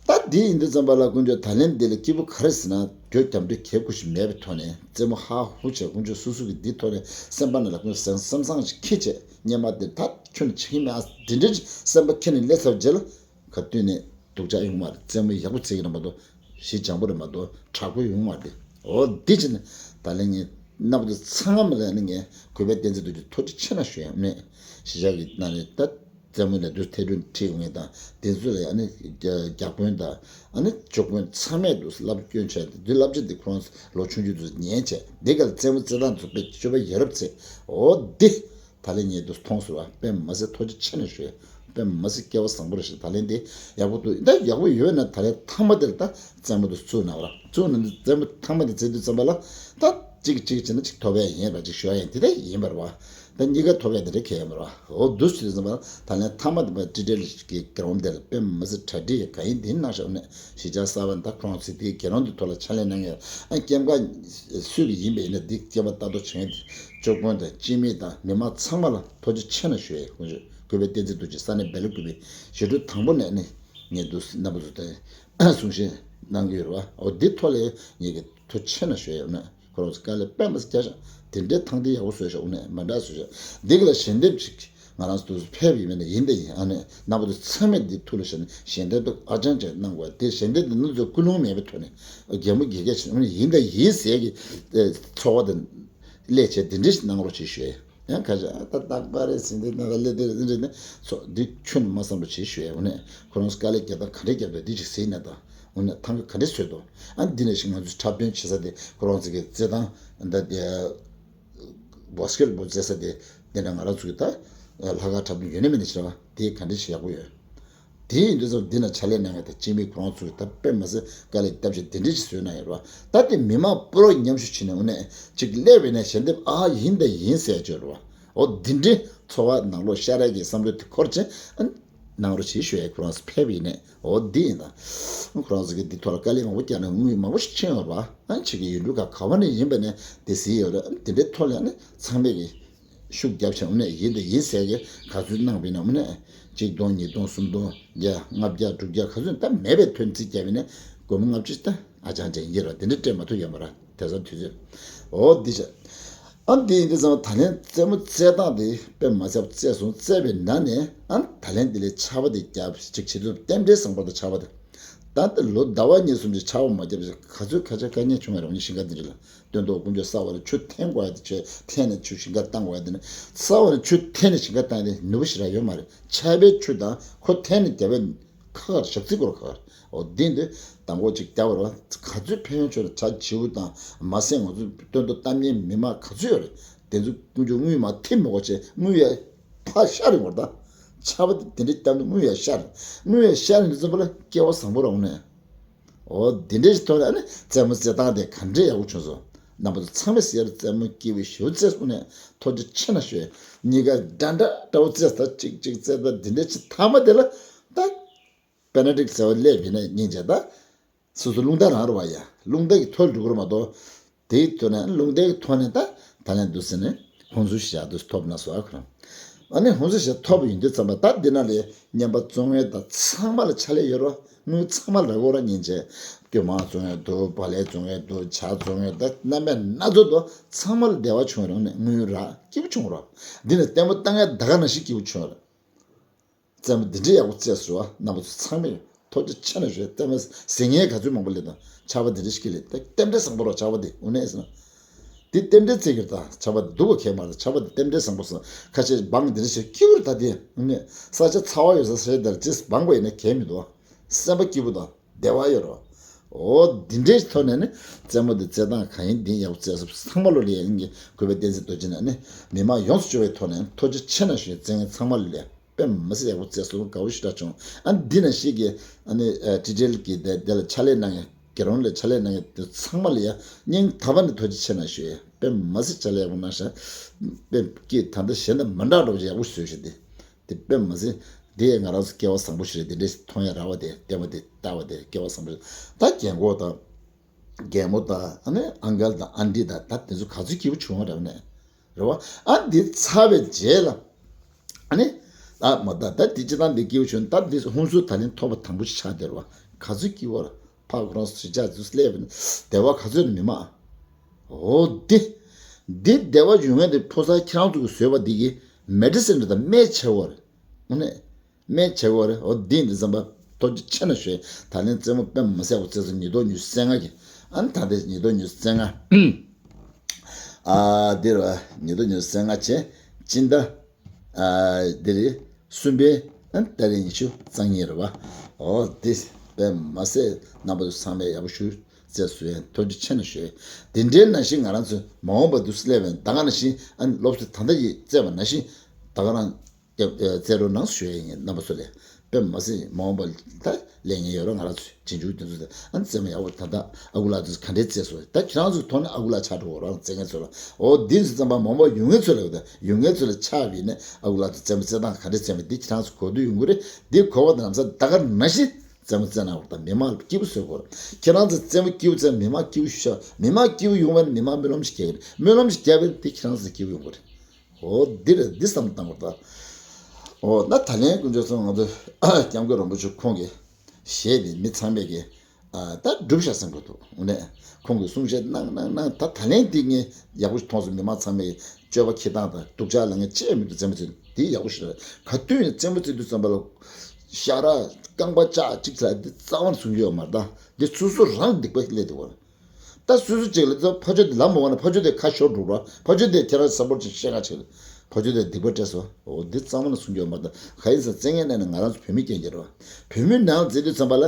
ད་འདི་ཡིན་དུས་ཙམ་པ་ལ་དཀོན་མཆོག་ད་ལན་འདི་ལ་སྐྱིད་པོ་ག་རེ་ཟེར་ན། རྒྱུ་རྒྱབ་འདི་གལ་ཁུ་ཞིག་མེད་པའི་ཐོག་ནས་རྩེད་མོ་ཧ་ཧུ་བྱས། དཀོན་མཆོག་སོ་སོ་གི་འདི་ཐོག་ནས་སེམས་པ་ནང་ལ་དཀོན་མཆོག་སེམས་བཟང་ཞིག་འཁྱེར་བྱས། སྔོན་མ་འདི་ད་ཁྱོན་ནས་བྱེད་ཀྱི་མེད་ཨ་འདི་འདྲ་ཞིག་སེམས་པ་འཁྱེར་ནས་སླེབས་ཚར་རྗེས་ལ། ག་དུས་ནས་སྡུག་ཅག་ཡོང་མ་རེད། རྩེད་མོ་ཡག་པོ་རྩེ་གི་རེད་མ་གཏོགས། གཞི་བཅངས་པོ་རེད་མ་གཏོགས་དྲག་པོ་ཡོང་མ་རེད། འོ་འདི་བྱས་ནས་ད་ལན་ངས་རྣམ་པ་ཚོ་ཚང་མ་ལ་ནི་ངས་གུས་པས་བསྟན་འཛིན་རྡོ་རྗེ་ཐུགས་རྗེ་ཆེ་གནང་ཞུ་ཡ་ཡིན། ཨ་ནི་གཞིས་ཆགས་ཀྱི་ནང་ནས་ད་རྩེད་མོ་ལ་འདུག་ཐད་སྒྲོན་ཁྲིད་ཡོང་མཁན་དང་དེ་ཚོ་ལ་ཨ་ནི་རྒྱ་རྒྱ་དཔོན་དང་ཨ་ནི་ཇོ་དཔོན་ཚང་མས་འདུག་བསླབ་སྐྱོན་བྱས་ཏེ། འདི་བསླབ་བྱ་འདི་ཁོ་རང་ཚོ་ལོ་ཆུང་ཆུང་ཚོས་ཉན་བྱས། འདི་ག་ལ་རྩེད་མོ་རྩེད་སྟངས་ཚོ་དཔེ་སྤྱོད་པ་ཡ་རབས་རྩེ། འོ་འདི། ད་ལན་ངས་འདུག་མཐོང་སོང་བ། དཔེ་མ་སྲིད་ཐུགས་རྗེ་ཆེ་ནས་ཞུ། དཔེ་མ་སྲིད་སྐལ་བ་བཟང་པོ་རེད་ཤག་ད་ལན་འདི་ཡག་པོ་འདུག་ད་ཡག་པོ་ཡོད་ན་ད་ལན་མཐའ་མ་དེར་ད་རྩེད་མོ་དེ་བཙུགས་གནང་བ་ར། བཙུགས་གནང་དུས་རྩེད་མོ་མཐའ་མ་དེ་རྩེ་དུས་ཙམ་པ་ལ་ད་གཅིག་གཅིག་བྱས་ན་གཅིག་ཐོབ་ཡ་ཡིན་ར། གཅིག་ཤོར་ཡ་ཡིན། དེ་འདྲ་ཡིན་པ་རེད་བ། ད་གཉིས་ཀ་ཐོབ་ཡ་དེ་འདྲ་གང་ཡང་མེད་ར། འོ་འདུག་སེ་དུས་ཙམ་པ་ལ་ད་ལན་མཐའ་མ་དེ་པ་ཊི་ཊི་ཨེལ་གི་གྱེར་འོང་དེ་ལ་དཔེ་མ་སྲིད་གྲ་སྒྲིག་ཡ་གང་ཡིན་དེ་གནང་ཤག་ནས་གཞིས་ཆགས་གསར་པ་ད་ཁོང་ཚོས་དེའི་གྱེར་འོང་དེ་ཐོག་ལ་ཕྱག་ལས་གནང་ཡ། ཨ་སྐྱེམས་ཁ་སུས་ཀྱི་ཡིན་པ་ཡིན་ན་འདི་སྐྱེམས་པ་ལྟ་རྟོག་བྱེད་མཁན་དེ་ཇོ་དཔོན་དང་སྤྱི་མི་དང་མི་མང་ཚང་མ་ལ་ཐུགས་རྗེ་ཆེ་ན་ཞུ་ཡས། དཀོན་མཆོག་གུས་པས་བསྟན་འཛིན་རྡོ་རྗེ་ས་གནས་སྦེལ་ཀོབ་པའི་ཞི་ཁྲོ་དང་པོ་ནས་ནི་ངས་འདུག་རྣམ་པ་ཚོ་དང་གསུང་བཤད་ གནང་གི་ཡོད་རེད་བ། འོ་འདི་ཐོག་ལ་ངེད་ཀྱིས་ཐུགས་རྗེ་ཆེ་གནང་ཞུ་ཡ་ཡོད་ནས། ཁོ་རང་ཚོ་དཀའ་ལས་དཔེ་མི་སྲིད་རྒྱག་ཤག་དེ་འདྲའི་ཐང་དེ་ཡག་པོ་བཟོས་ཤག་འོ་ནས་མ་འདྲ་བཟོས་ཤག་འདི་ག་ལ་ཞལ་འདེབས་ཅིག་ང་རང་ཚོ་དུས་སུ་ཕེབས་ཡིན་མིན་ནས་ཡིན་དང་ཡིན། ཨ་ནི་རྣམ་པ་ཚོ་ཚང་མས་འདི་ཐུགས་ལ་བཞག་ནས་ཞལ་འདེབས་དེ་ཨ་ཅང་ཅང་གནང་དགོས། དེ་ཞལ་འདེབས་དེ་ནུ་ཚོ་ཀུན་སློང་མེད་པའི་ཐོག་ནས་གད་མོ་དགེ་རྒན་བྱས་ནས་ཡིན་དང་ཡིན་ཟེར་གྱི་ཚོར་བ་དང་སླད་བྱས་དེ་འདྲ་ཞིག་གནང་རོགས་བྱེད་ཞུ་ཡ། ཡང་ཁ་ཤས་ད་རྟག་པར་རེད་ཟིན་དེ་ན་ད་ལེ་དེ་རེད་ཟིན་རེད་ནས་ཚོ་འདི་ཁྱོན་ནས་མ་བསམ་རོགས་བྱེད་ཞུ་ཡ། འོ་ནས་ཁོ་རང་དཀའ་ལས་རྒྱབ་དང་ག་འདྲས་རྒྱབ་དང་འདི་ཅིག་ཟེར་ན་ད་འོ་ནས་ཐང་ག་འདྲས་བཟོས་འདུག་ཨ་འདི་ནས་ཞིག་ང་ཚོས་འཁྲབ་སྟོན་བྱེད་ས་དེ་ཁོ་རང་ཚོ་གི་རྩེད་ཐང་ད་དེ་བ་སི་ཀེ་ཊི་བོལ་རྩེ་ས་དེ་དེ་འདྲ་ང་རང་ཚོ་གི་ད་ལྷག་དཀར་འཁྲབ་སྟོན་ཡོད་ནི་མེད་ནི་ཞེས་པ་དེ་ག་འདྲས་ཞིག་ཡག་པོ་ཡོད། དེ་ཡིན་དུས་ཙམ་འདི་ན་ཕྱག་ལས་གནང་མཁན་དང་སྤྱི་མི་ཁོ་རང་ཚོས་ད་དཔེ་མ་སྲིད་དཀའ་ལས་བརྒྱབ་བྱས་དེ་འདྲ་ཞིག་བཟོས་གནང་ཡོད་རེད་བ། ད་དེ་མི་མང་པོ་རོ་མཉམ་ཞུགས་བྱས་ནས་འོ་ནས་ཅིག་སླེབས་པས་ནས་ཞལ་འདེབས་ཨ་ཡིན་ད་ཡིན་ཟེར་ཡ་ཅིག་ཡོད་རེད་བ། འོ་འདི་འདྲའི་ཚོར་བ་ནང་ལོགས་ཤར་ཡ་གི་བསམ་བློ་དེ་འཁོར་བྱས་ཨ་གནང་རོགས་བྱེད་ཞུ་ཡ། ཁོ་རང་ཚོ་ཕེབས་ཡིན་ནས་འོ་འདི་ཡིན་ད། ཁོ་རང་ཚོ་གི་འདི་ཐོག་ལ་དཀའ་ལས་མང་པོ་བརྒྱབ་ནས་དངུལ་མང་པོ་ཞིག་ཕྱིན་ཡོད་རེད་བ། ཨ་ཅིག་གི་ཡུལ་གྲུ་ག་ག་བ་ནས་ཡིན་པ་ནས་དེ་ཟེར་ཡོད་རེད། ཨ་འདི་འདྲའི་ཐོག་ལ་ཨ་ནི་ཚང་མས་གི་ཤུགས་རྒྱབ་བྱས་འོ་ནས་ཡིན་དང་ཡིན་ཟེར་གི་ག་ཚོད་གནང་བས་ན་འོ་ནས་གཅིག་སྟོང་ཉིས་སྟོང་སུམ་སྟོང་བརྒྱ་ལྔ་བརྒྱ་དྲུག་བརྒྱ་ག་ཚོད་ད་མེད་པའི་ཐོན་རྩིས་བརྒྱབ་ཡིན་ན་སྒོར་མོ་ལྔ་བཅུ་ད་ཨ་ཅང་ཅང་ཡིན་ར། དེ་འདྲ་སྤྲད་མ་ཐུབ་ཡོད་མ་ར། དེ་ཚོ་དུས་ཚོད་འོ་འདི་བྱས། ཨ་འདི་ཡིན་དུས་ཙམ་ད་ལན་རྩེད་མོ་རྩེ་སྟངས་དེ་དཔེ་མ་ཚབ་རྩེས་སོང་། རྩེས་པའི་ནང་ནས་ཨ་ད་ལན་འདི་ལས་ཆར་པ་དེ་རྒྱབ་ཅིག་བྱེད་དུས་རྟེན་འབྲེལ་བཟང་པོ་དང་ཆར་པ་དེ། ད་ལྟ་ལོ་ཟླ་བ་གཉིས་གསུམ་ཅིག་ཆར་པ་མ་བརྒྱབ་ཅིག་ག་ཚོད་ཁ་ཆག་དཀའ་ངལ་བྱུང་བ་རེད། འོ་ནི་ཞིང་ཁ་འདི་འདྲ་ལ་སྟོན་ཐོག་ཀུན་སྤྱོད་གསར་བ་ལ་ཆུ་འཐེན་དགོས་ཡ་དེ་ཆུ་འཐེན་ནས་ཆུ་ཞིང་ཁར་བཏང་དགོས་ཡ་དེ་ནི་གསར་བ་ལ་ཆུ་འཐེན་ནས་ཞིང་ཁར་བཏང་ཡ་དེ་ནུས་པ་ཞེ་དྲག་ཡོད་མ་རེད། ཆར་པའི་ཆུ་དང་ཁོ་འཐེན་ནས་བརྒྱབ་པའི་ཁ་ཁར་ཞག་རྩི་སྐོར་ཁ་ཁར་འོ་དེ་འདི་དང་པོ་ཅིག་བརྒྱབ་པ་རེད་བ། ག་ཚོད་ཕན་ཡོན་ཆེ་རུ་བྱ་བྱིའུ་དང་མ་སེང་ང་ཚོ་སྟོན་ཐོག་གཏམ་ཉན་མི་མང་ག་ཚོད་ཡོད་རེད། དེ་ཚོ་ཀུན་སྤྱོད་དངུལ་མ་ཐིམ་མི་དགོས་ཆེ་དངུལ་ཡ་ཕ་ཤ་རིང་བར་ད། ཆར་པ་དེ་དེ་འདྲའི་སྟབས་ནི་དངུལ་ཡ་ཤར། དངུལ་ཡ་ཤར་ནི་ཙམ་པ་ལ་སྐལ་བ་བཟང་པོ་རང་ནས། འོ་དེ་འདྲའི་ཐོག་ནས་ཨ་ནི་རྩེད་མོ་རྩེ་སྟངས་དེ་ག་འདྲའི་ཡག་པོ་བྱུང་སོང་། རྣམ་པ་ཚོ་ཚང་མས་ཟེར་རྩེད་མོ་སྐྱིད་པོ་ཞེ་པོ་རྩེས་སོང་ནས་ཐུགས་རྗེ་ཆེ་ན་ཞུ། གཉིས་ཀ་འདྲ་འདྲ་འདྲ་བོ་རྩེས་ད་ཅིག་ཅིག་རྩེས་ད་དེ་འདྲའི་ཅིག་ཐ་མ་དེ་ལ་ད་པེ་ན་ཊི་ཟེར་བ་སླེབས་ཡིན་ན་སྙིང་རྗེ་ད། སོ་སོ་རླུང་རྟ་རང་རུ་བ་ཡ། རླུང་རྟ་གི་ཐོག་འགྲོ་གི་རུ་མ་གཏོགས། དེའི་ཐོག་ནས་རླུང་རྟའི་ཐོག་ནས་ད་ད་ལན་འདུག་ཟེར་ནས་ཧུན་སུར་ཞག་འདུག་ཐོབ་ན་སོ་ཨ་ཁོ་རང་། ཨ་ནི་ཧུན་སུར་ཞག་ཐོབ་ཡོང་དུས་ཙམ་པ་ད་འདི་ན་ལས་བརྙན་པ་བཙོང་ཡས་ད་ཚང་མ་ལ་ཕྱག་ལས་ཡོད་རོ། དངུལ་ཚང་མ་ལ་རག་གོ་ར་ཉིན་བྱས། སྐྱོ་མ་བཙོང་ཡས་འདུག་བག་ལེབ་བཙོང་ཡས་འདུག་ཇ་བཙོང་ཡས་ད་རྣམ་པ་སྣ་ཚོགས་འདུག་ཚང་མ་ལ་བདེ་བ་བྱུང་རོགས་ནས་དངུལ་རག་སྐྱིད་པོ་བྱུང་རོགས། འདི་ནས་ལྟད་མོ་བཏང་ཡས་ད་ག་ནང་བཞིན་སྐྱིད་པོ་བྱུང་རོགས། རྩེད་མོ་འདི་འདྲའི་ཡག་པོ་རྩེས་སོང་བ། རྣམ་པ་ཚོ་ཚང་མས་ཐུགས་རྗེ་ཆེ་ན་ཞུ། རྩེད་མོ་ཟིན་མཁན་ག་ཚོད་མང་པོ་སླེབས་དང་ཆར་པ་འདི་འདྲ་ཞིག་སླེབས་ཏེ་རྟེན་འབྲེལ་བཟང་པོ་རོགས་ཆར་པ་འདི་འོ་ནས་ཟེར་ན། འདི་རྟེན་འབྲེལ་རྩེ་གི་རེད་ད། ཆར་པ་འདི་སྡུག་པ་གས་མ་རེད། ཆར་པ་འདི་རྟེན་འབྲེལ་བཟང་པོ་སོང་ཁ་ཆེ་སྦང་འདི་འདྲ་ཞིག་སྐྱིད་པོ་རེད་ད། འདི་འོ་ནས་ས་ཆ་ཚ་བ་ཡོད་ས་ས་ཆ་འདིར་ཅིས་སྦང་པ་ཡིན་ན་གས་མི་འདུག་བ། སེམས་པ་སྐྱིད་པོ་དང་བདེ་བ་ཡོད་རོགས། འོ་འདི་འདྲའི་ཐོག་ནས་ནི་རྩེད་མོ་འདི་རྩེ་སྟངས་གང་ཡིན་འདི་ཡག་པོ་རྩེས་སོང་། ཚང་མ་ལོ་ལ་ཡ་ཡིན་གྱི་གུས་པ་བསྟན་འཛིན་རྡོ་རྗེ་ནས་ནི་མི་མང་ཡོངས་སུ་སྤྱོད་པའི་ཐོག་ནས་ཐུགས་རྗེ་ཆེ་ན་ཞུ། རྩེད་མཁན་ཚང་མ་ལ་ལས། དཔེ་མི་སྲིད་ཡག་པོ་རྩེས་སོང་། དགའ་བོ་ཞེ་དྲག་བྱུང་། ཨ་འདི་ན་ཞིག་གི་ཨ་ནི་ཊི་ཌི་ཨེལ་གི་དེ་དེ་ལ་ཕྱག་ལས་གནང་མཁན་རྒྱལ་རོང་ལ་ཕྱག་ལས་གནང་མཁན་དེ་ཚང་མ་ལ་ཡ་སྙིང་ཐག་པ་ནས་ཐུགས་རྗེ་ཆེ་གནང་ཞུ་ཡ། དཔེ་མི་སྲིད་ཕྱག་ལས་ཡག་པོ་གནང་ཤག་དཔེ་སྐྱིད་ད་ལྟ་གཞན་དང་མི་འདྲ་འགྲོ་བ་ཡག་པོ་བཟོས་ཤག་དེ་དེ་དཔེ་མི་སྲིད་དེ་ང་རང་ཚོ་སྐལ་བ་བཟང་པོ་ཞིག་རེད། དེ་འདྲས་མཐོང་ཡ་རག་པ་དེ་ལྟད་མོ་དེ་ལྟ་བ་དེ་སྐལ་བ་བཟང་པོ་ཞིག་ད་རྒན་གོག་དང་། རྒན་མོ་དང་ཨ་ནི་ཨང་ཀལ་དང་ཨན་ཊི་དང་ད་དེ་ཚོ་ག་ཚོད་སྐྱིད་པོ་བྱུང་བ་རེད་ནས། རེད་བ། ཨ་འདི་ཚར་བའི་རྗེས་ལ་ཨ་ནི་ཨ་མ་ད་ད་འདི་སྤྱི་བཏང་འདི་སྐྱིད་པོ་བྱུང་། ད་འདི་ཧུན་སུར་ད་ལན་ཐོབ་པ་དང་པོ་ཞིག་ཆགས་བསྡད་རེད་བ། ག་ཚོད་སྐྱིད་པོ་རེད། ཕ་ཁོ་རང་སུ་ཅག་ཚོ་སླེབས་ནས་བདེ་བ་ག་ཚོད་ནས་མི་མ། འོ་འདི་འདི་བདེ་བ་ཡོང་ཡ་འདི་ཕོ་གསར་ཁྱེད་རང་ཚོ་གི་བཟོས་པ་འདི་གི་མེ་ཌི་སིན་རེད་ད། སྨན་བྱེད་བོ་རེད། ཨ་ནི། སྨན་བྱེད་དགོས་རེད། འོ་འདི་འདི་བསམ་པ་ཐུགས་རྗེ་ཆེ་ན་ཞུ། ད་ལན་རྩེད་མོ་དཔེ་མི་སྲིད་པ་རྩེས་སོང་། ཉིས་སྟོང་ཉི་ཤུ་རྩ་ལྔ་གི་ཨ་ནི་ད་ལྟའི་ཉིས་སྟོང་ཉི་ཤུ་རྩ་ལྔ། ཨ་འདི་རེད་བ། ཉིས་སྟོང་ཉི་ཤུ་རྩ་ལྔ་བྱས་སྤྱི་ཟླ་ཨ་འདི་རེད། གསུམ་པའི་ཨ་ནི་ཏ་རིག་ཉི་ཤུ་རྩ་གཉིས་རེད་བ། འོ་འདི་དཔེ་མི་སྲིད་རྣམ་པ་ཚོ་ཚང་མས་ཡག་པོ་ཞུ། རྩེས་སོང་། ཐུགས་རྗེ་ཆེ་ན་ཞུ། འདི་འདྲའི་ནང་བཞིན་ང་རང་ཚོ་མ་འོངས་པ་དུ་སླེབས་པའི་ད་ག་ནང་བཞིན་ཨ་ནི་སློབ་གསོ་ད་ལྟ་ཡི་རྩེས་པ་ནང་བཞིན་ད་ག་རང་སྐྱབས་ཨེ་རྩེ་རོགས་གནང་ཞུ་ཡ་ཡིན། རྣམ་པ་ཚོ་ལ་དཔེ་མ་སྲིད་མ་འོངས་པ་ད་ལས་ངན་ཡོད་ར། ང་རང་ཚོ་རྗེས་འཇུག་དེ་ཚོ་ད་ཨ་ནི་རྩེད་མོ་ཡག་པོ་ད་ད་ཨ་ཁུ་ལགས་དེ་ཚོ་ག་འདྲས་རྩེས་སོང་། ད་ཁྱེད་རང་ཚོ་ཐོག་ནས་ཨ་ཁུ་ལགས་ཆགས་འགྲོ་གོ་རང་རྩེད་མཁན་ཚོ་ལ། འོ་འདི་ཚོ་རྩེད་པ་མ་འོངས་པ་ཡོང་མཁན་ཚོ་ལ་ད་ཡོང་མཁན་ཚོ་ལ་ཆགས་པ་ཡིན་ན་ཨ་ཁུ་ལགས་དེ་རྩེད་མོ་རྩེ་སྟངས་ག་འདྲས་རྩེད་མོ་འདི་ཁྱེད་རང་ཚོ་གོ་དུས་ཡོང་གི་རེད། འདི་གོ་བ་དང་ལམ་སང་ད་ག་ནང་བཞིན་རྩེད་མོ་རྩེ་གནང་བ་དང་མི་མང་ལ་སྐྱིད་པོ་བཟོ་དགོས་རེད། ཁྱེད་རང་ཚོ་རྩེད་མོ་སྐྱིད་པོ་རྩེ་མི་མང་སྐྱིད་པོ་ཞུ་ཤག་མི་མང་སྐྱིད་པོ་ཡོང་བ་ནི་མི་མང་སྨོན་ལམ་ཞིག་རྒྱག་གི་རེད། སྨོན་ལམ་ཞིག་རྒྱག་པ་ཡིན་ན་དེ་ཁྱེད་རང་ཚོ་སྐྱིད་པོ་ཡོང་གི་རེད། འོ་འདི་རེད། འདི་བསམ་བློ་བཏང་དགོས་རེད་ད། འོ་ན་ད་ལན་དཀོན་མཆོག་གསུམ་ང་ཚོ་སྐྱབས་མགོན་རིན་པོ་ཆེ་ཁོང་གི་གཞས་དེ་མི་ཚང་མས་ཀྱི་ ད་སྒྲུབ་བཞག་བསམ་གྱི་འདུག་འོ་ནས་ཁོང་གིས་གསུང་བཤད་གནང་གནང་གནང་། ད་ད་ལན་འདི་ངས་ཡག་པོ་ཞིག་མཐོང་སོང་། མི་མང་ཚང་མས་སྤྱོད་པ་འཁྱེར་སྟངས་དང་སྡུག་ཅག་ལབ་མཁན་ཅི་ཡང་མི་འདུག་རྩེད་མོ་རྩེ་འདི་ཡག་པོ་ཞིག་རེད། ག་དུས་ཡིན་རྩེད་མོ་རྩེ་དུས་ཙམ་པ་ལ་ཤ་ར་རྐང་པ་ལྕགས་གཅིག་ལ་འདི་རྩ་བ་ནས་གསུང་རྒྱུ་ཡོད་མ་རེད། ད་འདི་སོ་སོ་རང་སྡིག་པ་སླེབས་འདུག་བ། ད་སོ་སོ་གཅིག་ལ་ད་ཕ་ཆོས་དེ་ལམ་མ་འོངས་ན་ཕ་ཆོས་དེ་ཁ་ཤོར་འགྲོ་ར། ཕ་ཆོས་དེ་ཁྱེད་རང་ས་པོར་ཅིག་བཤད་ག་ཆེ། ཕ་ཆོས་དེ་སྡིག་པ་སྤྲད་སོང་། འོ་འདི་རྩ་བ་ནས་གསུང་རྒྱུ་ཡོད་མ་རེད། ད་ག་ཡིན་ཟེར་རྩེད་མཁན་ནས་ང་རང་ཚོ་བོད་མི་རྐྱང་རྐྱང་རེད་བ། བོད་མི་ནང་ལ་རྩེད་དུས་ཙམ་པ་ལ།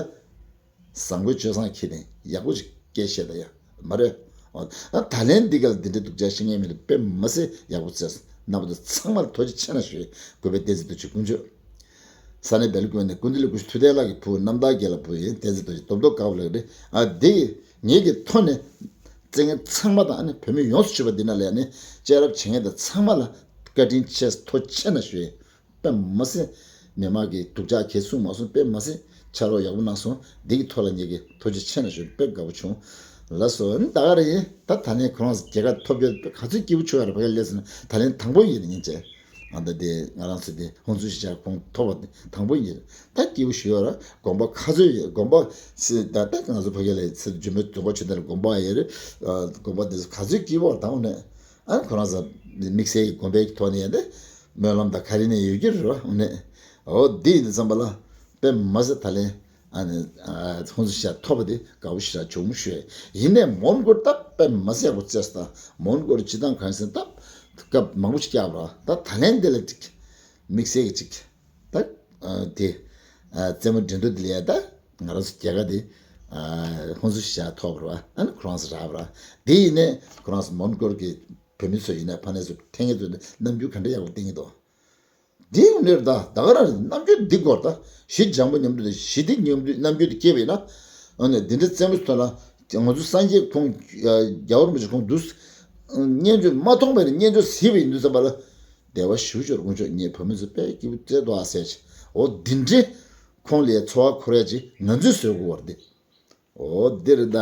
བཟང་པོའི་སྤྱོད་བཟང་ཁྱེར་ནས་ཡག་པོ་ཞིག་སྐད་བཤད་ད་ཡ། མ་རེད། ཨ་ད་ལན་འདི་ག་ལ་འདི་འདྲའི་སྡུག་ཅག་བཤད་མཁན་མི་འདུག་དཔེ་མ་སྲིད་ཡག་པོ་བརྩེས། རྣམ་པ་ཚོ་ཚང་མར་ཐུགས་རྗེ་ཆེ་ན་ཞུ། གུས་པས་བསྟན་འཛིན་རྡོ་རྗེ་དཀོན་མཆོག་ས་གནས་བལ་ཀུ་ནས་ཀུན་བདེ་ལ་ཀུ་ཤུ་ཐུབ་བསྟན་ལགས་ཀྱི་བུ་རྣམ་དག་རྒྱལ་ལ་བུ་ཡིན། བསྟན་འཛིན་རྡོ་རྗེ་རྡོབ་རྡོབ་དཀར་པོ་ལགས་རེད། ཨ་འདི་ངེད་ཀྱི་ཐོག་ནས་རྩེད་མཁན་ཚང་མ་དང་ཨ་ནི་བོད་མི་ཡོངས་སུ་གྱུར་པ་འདི་ན་ལས་ནི་གཅེས་རབ་བྱེད་མཁན་དང་ཚང་མ་ལ་བཀའ་དྲིན་ཆེ་ཐུགས་རྗེ་ཆེ་ན་ཞུ། དཔེ་མ་སྲིད། མི་མང་གིས་སྡུག་ཅག་གས་གསུངས་མ་སོང་། དཔེ་མ་སྲིད་ཕྱག་རོགས་ཡག་པོ་གནང་སོང་། འདི་གི་ཐོག་ལ་ངེད་ཀྱིས་ཐུགས་རྗེ་ཆེ་ན་ཞུ། དཔེ་དགའ་པོ་བྱུང་། ལགས་སོ། ཨ་ནི་ད་ག་རེ་ཡིན། ད་ད་ལན་ཁོ་རང་ཚོ་རྒྱལ་ཁ་ཐོབ་རྒྱུ་དཔེ་ག་ཚོད་སྐྱིད་པོ་བྱུང་ཡ་རེད། ཕ་གི་ལས་ཟེར་ན་ད་ལན་དང་པོ་ཡིན་ནི་ཡིན་ཅེ། ཨ་ད་དེ་ང་རང་ཚོ་དེ་ཧོན་སུར་ཞེས་བྱ་ཁོང་ཐོབ་པ་དེ་དང་པོ་ཡིན། ད་སྐྱིད་པོ་ཞུ་ཡོད་ར། དགོན་པ་ག་ཚོད་ཡོད། དགོན་པ་སི་ད་ད་ང་ཚོ་ཕ་གི་ལ་ཚེ་ཇུས་མེད་དུ་གོ་ཆུ་དེ་ལ་དགོན་པ་ཡོད་རེད། དགོན་པ་དེ་ཚོ་ག་ཚོད་སྐྱིད་པོ་ར། ད་འོ་ནས། ཨ་ཁོ་རང་ཚོ་དམིགས་བསལ་གྱི་དགོན་པའི་ཐོག་ནས་ཡང་དེ་སྨོན་ལམ་དང་ག་རེ་ནས་ཡོད་ཀྱི་རེད་བ། འོ་ནས་འོ་འདི་ཡིན་དུས་ཙམ་པ་ལ་དཔེ་མ་སྲིད་ད་ལན་ཨ་ནི་ཧོན་སུར་ཞེས་ཐོབ་པ་དེ་དགའ་པོ་ཞེ་དྲག་བྱུང་ཞུས། ཡིན་ནས་མོན་གྷོར་ད་དཔེ་མ་སྲིད་ཡག་པོ་བརྩེས་སོང་། ད་མོན་གྷོར་སྤྱི་བཏང་གང་ཟེར་ད་སྐབས་མང་པོ་ཞིག་བསྐྱལ་བ་ར། ད་ད་ལན་འདི་ལ་ཅིག་དམིགས་བསལ་གྱི་ཅིག་ད་དེ་རྩེད་མོ་འགྲན་བསྡུར་དེ་ལ་ཡ་ད། ང་རང་ཚོ་རྒྱལ་ཁ་དེ་ཧོན་སུར་ཞེས་བྱ་ཐོབ་པ་རེད་བ། ཨ་ནི་ཁོ་རང་ཚོ་རག་པ་རེད། དེ་ཡིན་ནས་ཁོ་རང་ཚོ་མོན་གྷོ་གི་བོད་མི་ཚོ་ཡིན་ནས་ཕ་ནས་ཚོ་ཐེངས་ངེ་ཚོ་རྣམ་འགྱུར་ག་འདྲ་ཡག་པོ་བསྟན་གྱི་འདུག་དེ་ཡང་ནོར་ད་ད་ག་རང་རྣམ་འགྱུར་འདི་སྐོར་ད་ཞི་འཇམ་པོ་མཉམ་དུ་དང་ཞི་བདེ་མཉམ་དུ་རྣམ་འགྱུར་དེ་སྐྱེས་པ་ཡིན་ན། ཨ་ནི་འདི་འདྲའི་རྩེད་མོ་ཐོག་ལ་ང་ཚོ་སངས་རྒྱས་ཁོང་རྒྱལ་བ་རིན་པོ་ཆེ་ཁོང་འདུག་སྙན་བརྒྱུད་མ་མཐོང་བས་ནི་སྙན་བརྒྱུད་གཟིགས་པ་ཡིན་དུས་ཙམ་པ་ལ། བདེ་བ་ཞུ་ཆོར་དགོངས་ཆོག་ངས་བོད་མི་ཚོ་དཔེ་སྐྱིད་པོ་བརྩེ་འདུག་ཨ་ཟེར་ཅིག་འོ་འདི་འདྲའི་ཁོང་ལས་འཚོ་བ་འཁོར་ཡ་ཅིག་ང་ཚོས་བཟོས་དགོས་བར་འདི། འོ་འདི་རེད་ད།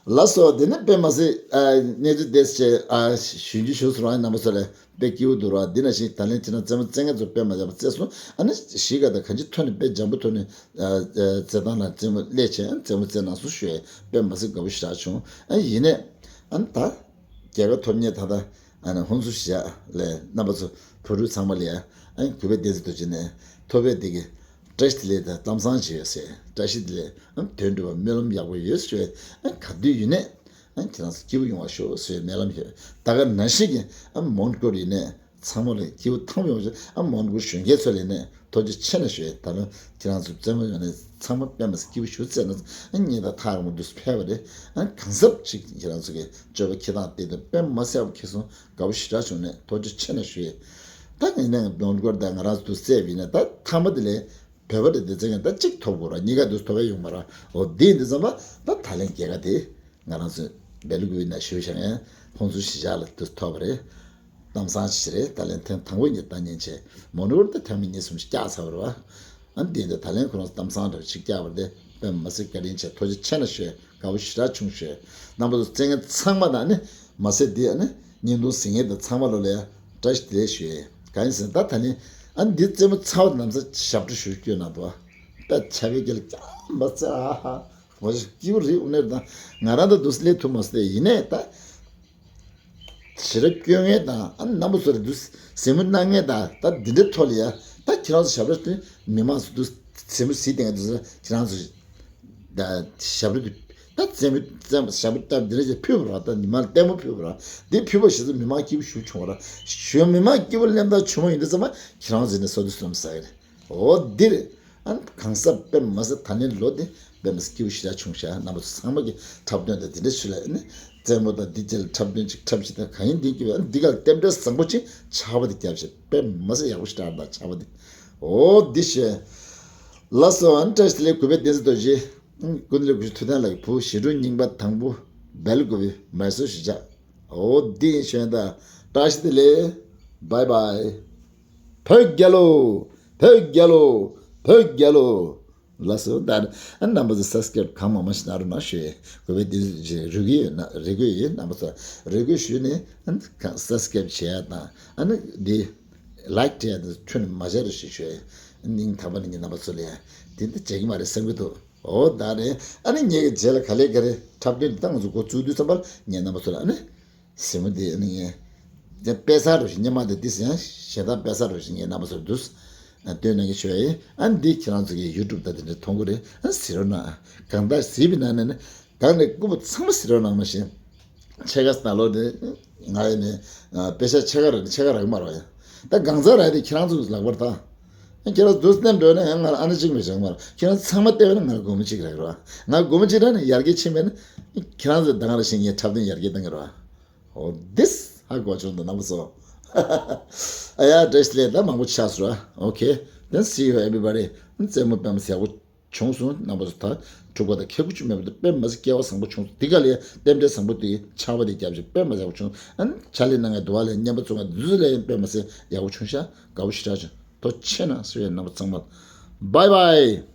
ལགས་སོ། དེ་ནི་དཔེ་མ་སྲིད་ཨ་གནས་ཚུལ་དེ་བྱས་ཨ་ཞུ་རྒྱུ་ཞུ་སོང་རང་རྣམ་པ་ཚོ་ལ་དཔེ་སྐྱིད་པོ་འདུག་ར། འདི་ནང་བཞིན་ད་ལན་ཁྱེད་རང་རྩེད་མོ་རྩེ་མཁན་ཚོ་དཔེ་མ་ཡག་པ་རྩེས་སོང་། ཨ་ནི་གཞིས་ཀ་དང་གང་ཅི་ཐོག་ནས་དཔེ་འཇམ་པོ་ཐོག་ནས་ཨ་ཨ་རྩེད་ཐང་ལ་རྩེད་མོ་སླེབས་བྱས་ཨ་རྩེད་མོ་རྩེ་གནང་སོང་ཞུ་ཡས་དཔེ་མ་སྲིད་དགའ་པོ་ཞེ་དྲག་བྱུང་། ཨ་ཡིན་ནས་ཨ་ནི་ད་རྒྱལ་ཁ་ཐོབ་མཁན་ད་ལྟ། ཨ་ནི་ཧོན་སུར་ཞེས་བྱ་ལས་རྣམ་པ་ཚོ་བོད་ཕྲུག་ཚང་མ་ལ་ཡ་ཨ་ནི་གུས་པས་བསྟན་འཛིན་རྡོ་རྗེ་ནས་ཐོབ་པའི་དེ་གི་བཀྲ་ཤིས་བདེ་ལེགས་དང་གཏམ་བཟང་བྱེད་ཡོད་ཟེར། བཀྲ་ཤིས་བདེ་ལེགས་ཨ་ནི་དོན་འགྲུབ་པ་སྨོན་ལམ་ཡག་པོ་ཡོད་ཟེར། ཨ་ནི་ག་དུས་ཡིན་ནས་ཨ་ནི་ཁྱེད་རང་ཚོ་སྐྱིད་པོ་ཡོང་བ་ཤོག་ཟེར་སྨོན་ལམ་ཡོད། ད་ག་ནང་བཞིན་གྱི་ཨ་ནི་མོན་གྷོར་ཡིན་ནས་ཚང་མ་ལ་སྐྱིད་པོ་ཐང་པོ་ཡོང་ཤོག་ཨ་ནི་མོན་གྷོར་གཞོན་སྐྱེས་ཚོ་ལ་ཡིན་ནས་ཐུགས་རྗེ་ཆེ་ན་ཞུ་ཡས། ད་ལོ་ཁྱེད་རང་ཚོ་རྩེད་མོ་ཡོང་ནས་ཚང་མ་དཔེ་མ་སྲིད་སྐྱིད་པོ་ཞུ་རྩེད་ན་ཨ་ནི་ཉིན་དང་ཐག་རིང་པོ་འདུག་ཕེབས་པ་རེད། ཨ་ནི་གང་ཟབ་ཅིག་ཁྱེད་རང་ཚོ་གི་སྤྱོད་པ་འཁྱེར་སྟངས་དེ་དང་དཔེ་མ་སྲིད་ཡག་པོ་འཁྱེར་སོང་། དགའ་པོ་ཞེ་དྲག་བྱུང་ནས་ཐུགས་རྗེ་ཆེ་ན་ཞུ་ཡས། ད་ངས་ནས་མོན་གྷོར་ད་ང་རང་ཚོ་འདུག་བསྡད་པ་ཡིན་ན་ད་ཐ་མ་དེ་ལས་བོད་པ་དེ་སྡེ་ཚན་གྱི་ད་གཅིག་ཐོབ་དགོས་ར། གཉིས་ཀ་འདུག་ཐོབ་པ་ཡོང་མ་ར། འོ་དེ་ཡིན་དུས་ཙམ་པ་ད་ད་ལན་རྒྱལ་ཁ་དེ་ང་རང་ཚོ་བལ་ཀུ་ན་ཞུ་བཞག་ཡང་ཧོན་སུར་ཞེས་བྱ་ལ་འདུག་ཐོབ་པ་རེད། གཏམ་བཟང་ཞིག་རེད། ད་ལན་ཐེངས་དང་པོ་ཉིད་ལྟ་ཉན་བྱས་མོན་གྷོར་དེ་ཐེངས་མ་གཉིས་གསུམ་ཞིག་བཀྱག་ཚར་བ་རེད་བ། ཨ་ནི་དེ་འདྲ་ད་ལན་ཁོ་རང་གཏམ་བཟང་འདྲ་བ་ཞིག་བཀྱག་པ་རེད། དཔེ་མ་སྲིད་བཀའ་དྲིན་ཆེ། ཐུགས་རྗེ་ཆེ་ན་ཞུ་ཡས། དགའ་པོ་ཞེ་དྲག་བྱུང་ཞུ་ཡས། རྣམ་པ་ཚོ་རྩེད་མཁན་ཚང་མ་དང་ནི་མ་ཟད་དེ་ཨ་ནི་བརྙན་ཐུང་གཟིགས་མཁན་དང་ཚང་མ་ལོ་ལ་ཡ་བཀྲ་ཤིས་བདེ་ལེགས་ཞུ་ཡས། གང་ཡིན་ཟེར་ན་ད་ད་ནི་ཨ་ནི་འདི་རྩེད་མོ་ཚར་བ་ནམ་ས་ཞབས་བྲོ་ཞུ་སྐྱོན་ན་འདུག་ཨ། ད་ཆ་བའི་རྒྱལ་ཀྱང་མ་རྩེ་ཨ་ཧ། ངོ་ཞིག་སྐྱིད་པོ་རེད། དངོས་གནས་ད་ང་རང་ད་འདུག་སླེབས་ཐུབ་མ་སོང་སྟེ། ཡིན་ནས་ད། ཞེ་དྲག་སྐྱོན་མཁན་དང་ཨ་ནི་རྣམ་པ་ཚོ་ལ་འདུག་ཟེར་མོ་གནང་མཁན་དང་ད་འདི་འདྲའི་ཐོག་ལ་ཡ་ད་ཁྱེད་རང་ཚོ་ཞབས་བྲོ་དེ་མི་མང་ཚོ་འདུག་ཟེར་མོ་གཟིགས་བསྡད་མཁན་འདུག་ཟེར་ཁྱེད་རང་ཚོ་ད་ཞབས་བྲོ་དེ་ད་རྩེད་མོ་རྩེད་མོ་ཞབས་བྲོ་ལྟ་འདི་འདྲ་ཞིག་ཕུལ་བ་ར། ད་མི་མང་ལ་ལྟད་མོ་ཕུལ་བ་ར། འདི་ཕུལ་བ་ཞིག་ཚོ་མི་མང་སྐྱིད་པོ་ཞུ་བྱུང་བ་ར། ཞུ་མི་མང་སྐྱིད་པོ་སླེབས་ད་བྱུང་བ་ཡིན་དུས་ཙམ་པ་ཁྱེད་རང་ཚོ་ནས་སོ་དུ་སོམ་ཟ་གི་རེད། འོ་འདིར་ཨ་ནི་གང་ཟག་དཔེ་མ་སྲིད་ད་ནི་ལོ་འདི་དཔེ་མ་སྲིད་སྐྱིད་པོ་ཞེ་དྲག་བྱུང་ཤག་རྣམ་པ་ཚོ་ཚང་མ་གི་འཁྲབ་སྟོན་དང་འདི་འདྲ་ཞུ་ལ་ཨ་ནི་རྩེད་མོ་དང་འདི་རྗེས་ལ་འཁྲབ་སྟོན་ཅིག་འཁྲབ་ཞིག་དང་གང་ཡིན་འདི་སྐྱིད་པ་ཨ་ནི་འདི་ག་ལ་རྟེན་འབྲེལ་བཟང་པོ་ཅིག་ཆར་པ་འདི་བརྒྱབ་ཤག་དཔེ་མ་སྲིད་ཡག་པོ་ཞེ་དྲག་དང་ཆར་པ་འདི། འོ་འདི་ཞེས། ལགས་སོ། ཨ་ནི་བཀྲ་ཤིས་བདེ་ལེགས། གུས་པས་བསྟན་འཛིན་རྡོ་རྗེ། ཀུན་གླེང་གུས་ཐུབ་བསྟན་ལགས་ཀྱི་བུ་ཞི་ཀྲུང་རྙིང་པ་དང་པོ་སྦེལ་ཀོབ་མེ་སོར་གཞིས་ཆགས། འོ་འདི་ཡིན་ཞུ་ཡིན་ད། བཀྲ་ཤིས་བདེ་ལེགས། བཱའི་བཱའི། བོད་རྒྱལ་ལོ། བོད་རྒྱལ་ལོ། བོད་རྒྱལ་ལོ། ལགས་སོ། ད་ཨ་རྣམ་པ་ཚོ་སབ་སི་ཀེབ་གང་མང་མང་ཞིག་གནང་རོགས་གནང་ཞུ། གུས་པས་འདི་རེ་སྐུལ་ཡོད་ན་རེ་སྐུལ་ཡིན། རྣམ་པ་ཚོ་རེ་སྐུལ་ཞུས་ནས་ཨ་ནི་སབ་སི་ཀེབ་བྱེད་ཡ་དང་ཨ་ནི་འདི་ལའིཀ་སྤྲད་ཡ་དང་ཁྱོན་ནས་མ་བྱས་རོགས་ཞེས་ཞུ། སྙིང་ཐག་པ་ནས་ངས་རྣམ་པ་ཚོ་ལ་ཡ་དེ་འདི་བྱེད་ཀྱི་མ་རེད་བསམ་གྱི་འདུག་འོ་ད་རེད། ཨ་ནི་ངེད་ཀྱི་རྗེས་ལ་ག་ལེ་ག་རེ་འཁྲབ་སྟོན་འདི་ད་ང་ཚོ་འགོ་བཙུགས་དུས་ཙམ་པ་ལ་ངས་རྣམ་པ་ཚོ་ལ་ཨ་ནི་གཟིགས་མོ་འདི་ཨ་ནི་ངས་དེ་དཔེ་གསར་རུ་ཞིག་སྔོན་མ་དེ་འདི་ཡང་གཞན་དག་དཔེ་གསར་རུ་ཞིག་ངས་རྣམ་པ་ཚོར་འདུག་སྟོན་གནང་གི་ཞུ་ཡ་ཡིན། ཨ་ནི་འདི་ཁྱེད་རང་ཚོ་གི་ཡུ་ཊུབ་ད་དེ་འདྲ་མཐོང་གི་རེད། ཨ་ནི་གཟིགས་རོགས་གནང་། གང་ལྟར་གཟིགས་པའི་ནང་ནས་ནི་གང་ནས་ལྐུགས་པ་ཚང་མ་གཟིགས་རོགས་གནང་མ་གཞི། ཕྱེད་ཀ་ཟླ་ལོ་དེ་ང་ཡི་ནི་ཨ་དཔེ་ཆ་ཕྱེད་ཀ་རག་ནི་ཕྱེད་ཀ་རག་གི་མ་རེད་ཡ། ད་གང་ཟག་རག་དེ་ཁྱེད་རང་ཚོ་ལག་པར་ད། ཁྱེད་རང་ཚོ་བསྟན་འགྲོ་ན་ཡང་ང་ལ་ཨ་ན་གཅིག་མི་བྱང་མ་རེད། ཁྱེད་རང་ཚང་མ་བལྟས་པ་ན་ང་ལ་སྒོར་མོ་གཅིག་རག་གི་རེད་བ། ང་སྒོར་མོ་གཅིག་རག་ནི་ཡར་རྒྱས་ཕྱིན་པས་ན་ཁྱེད་རང་ཚོ་ད་ག་རེ་བཞིན་ངས་འཁྲབ་སྟོན་ཡར་རྒྱས་གཏང་གི་རེད་བ། འོ་དིས་ཧ་གོ་བྱུང་འདུག་རྣམ་པ་ཚོ། ཨ་ཡ་བཀྲ་ཤིས་བདེ་ལེགས། ད་མང་པོ་ཆགས་སོང་ར། Okay, then see you everybody. རྩེད་མོ་དཔེ་མི་སྲིད་ཡག་པོ་བྱུང་སོང་རྣམ་པ་ཚོ། ད་འཁྲུག་པ་དང་ཁེ་གུ་ཅིག་མེད་པ་དེ་དཔེ་མི་སྲིད་སྐལ་བ་བཟང་པོ་བྱུང་སོང་། འདི་ག་ལས་རྟེན་འབྲེལ་བཟང་པོ་དེ་ཆར་པ་དེ་རྒྱབ་ཅིག་དཔེ་མི་སྲིད་ཡག་པོ་བྱུང་། ཨ་ནི་ཕྱག་ལས་གནང་མཁན་འདུག་བ་ལས་བརྙན་པ་བཙུགས་མཁན་འདུག་ལས་དཔེ་མི་སྲིད་ཡག་པོ་བྱུང་ཤག་དགའ་པོ་ཞེ་དྲག་བྱུང་། ཐུགས་རྗེ་ཆེ་གནང་ཟེར་བའི་རྣམ་པ་ཚང་མ། Bye bye.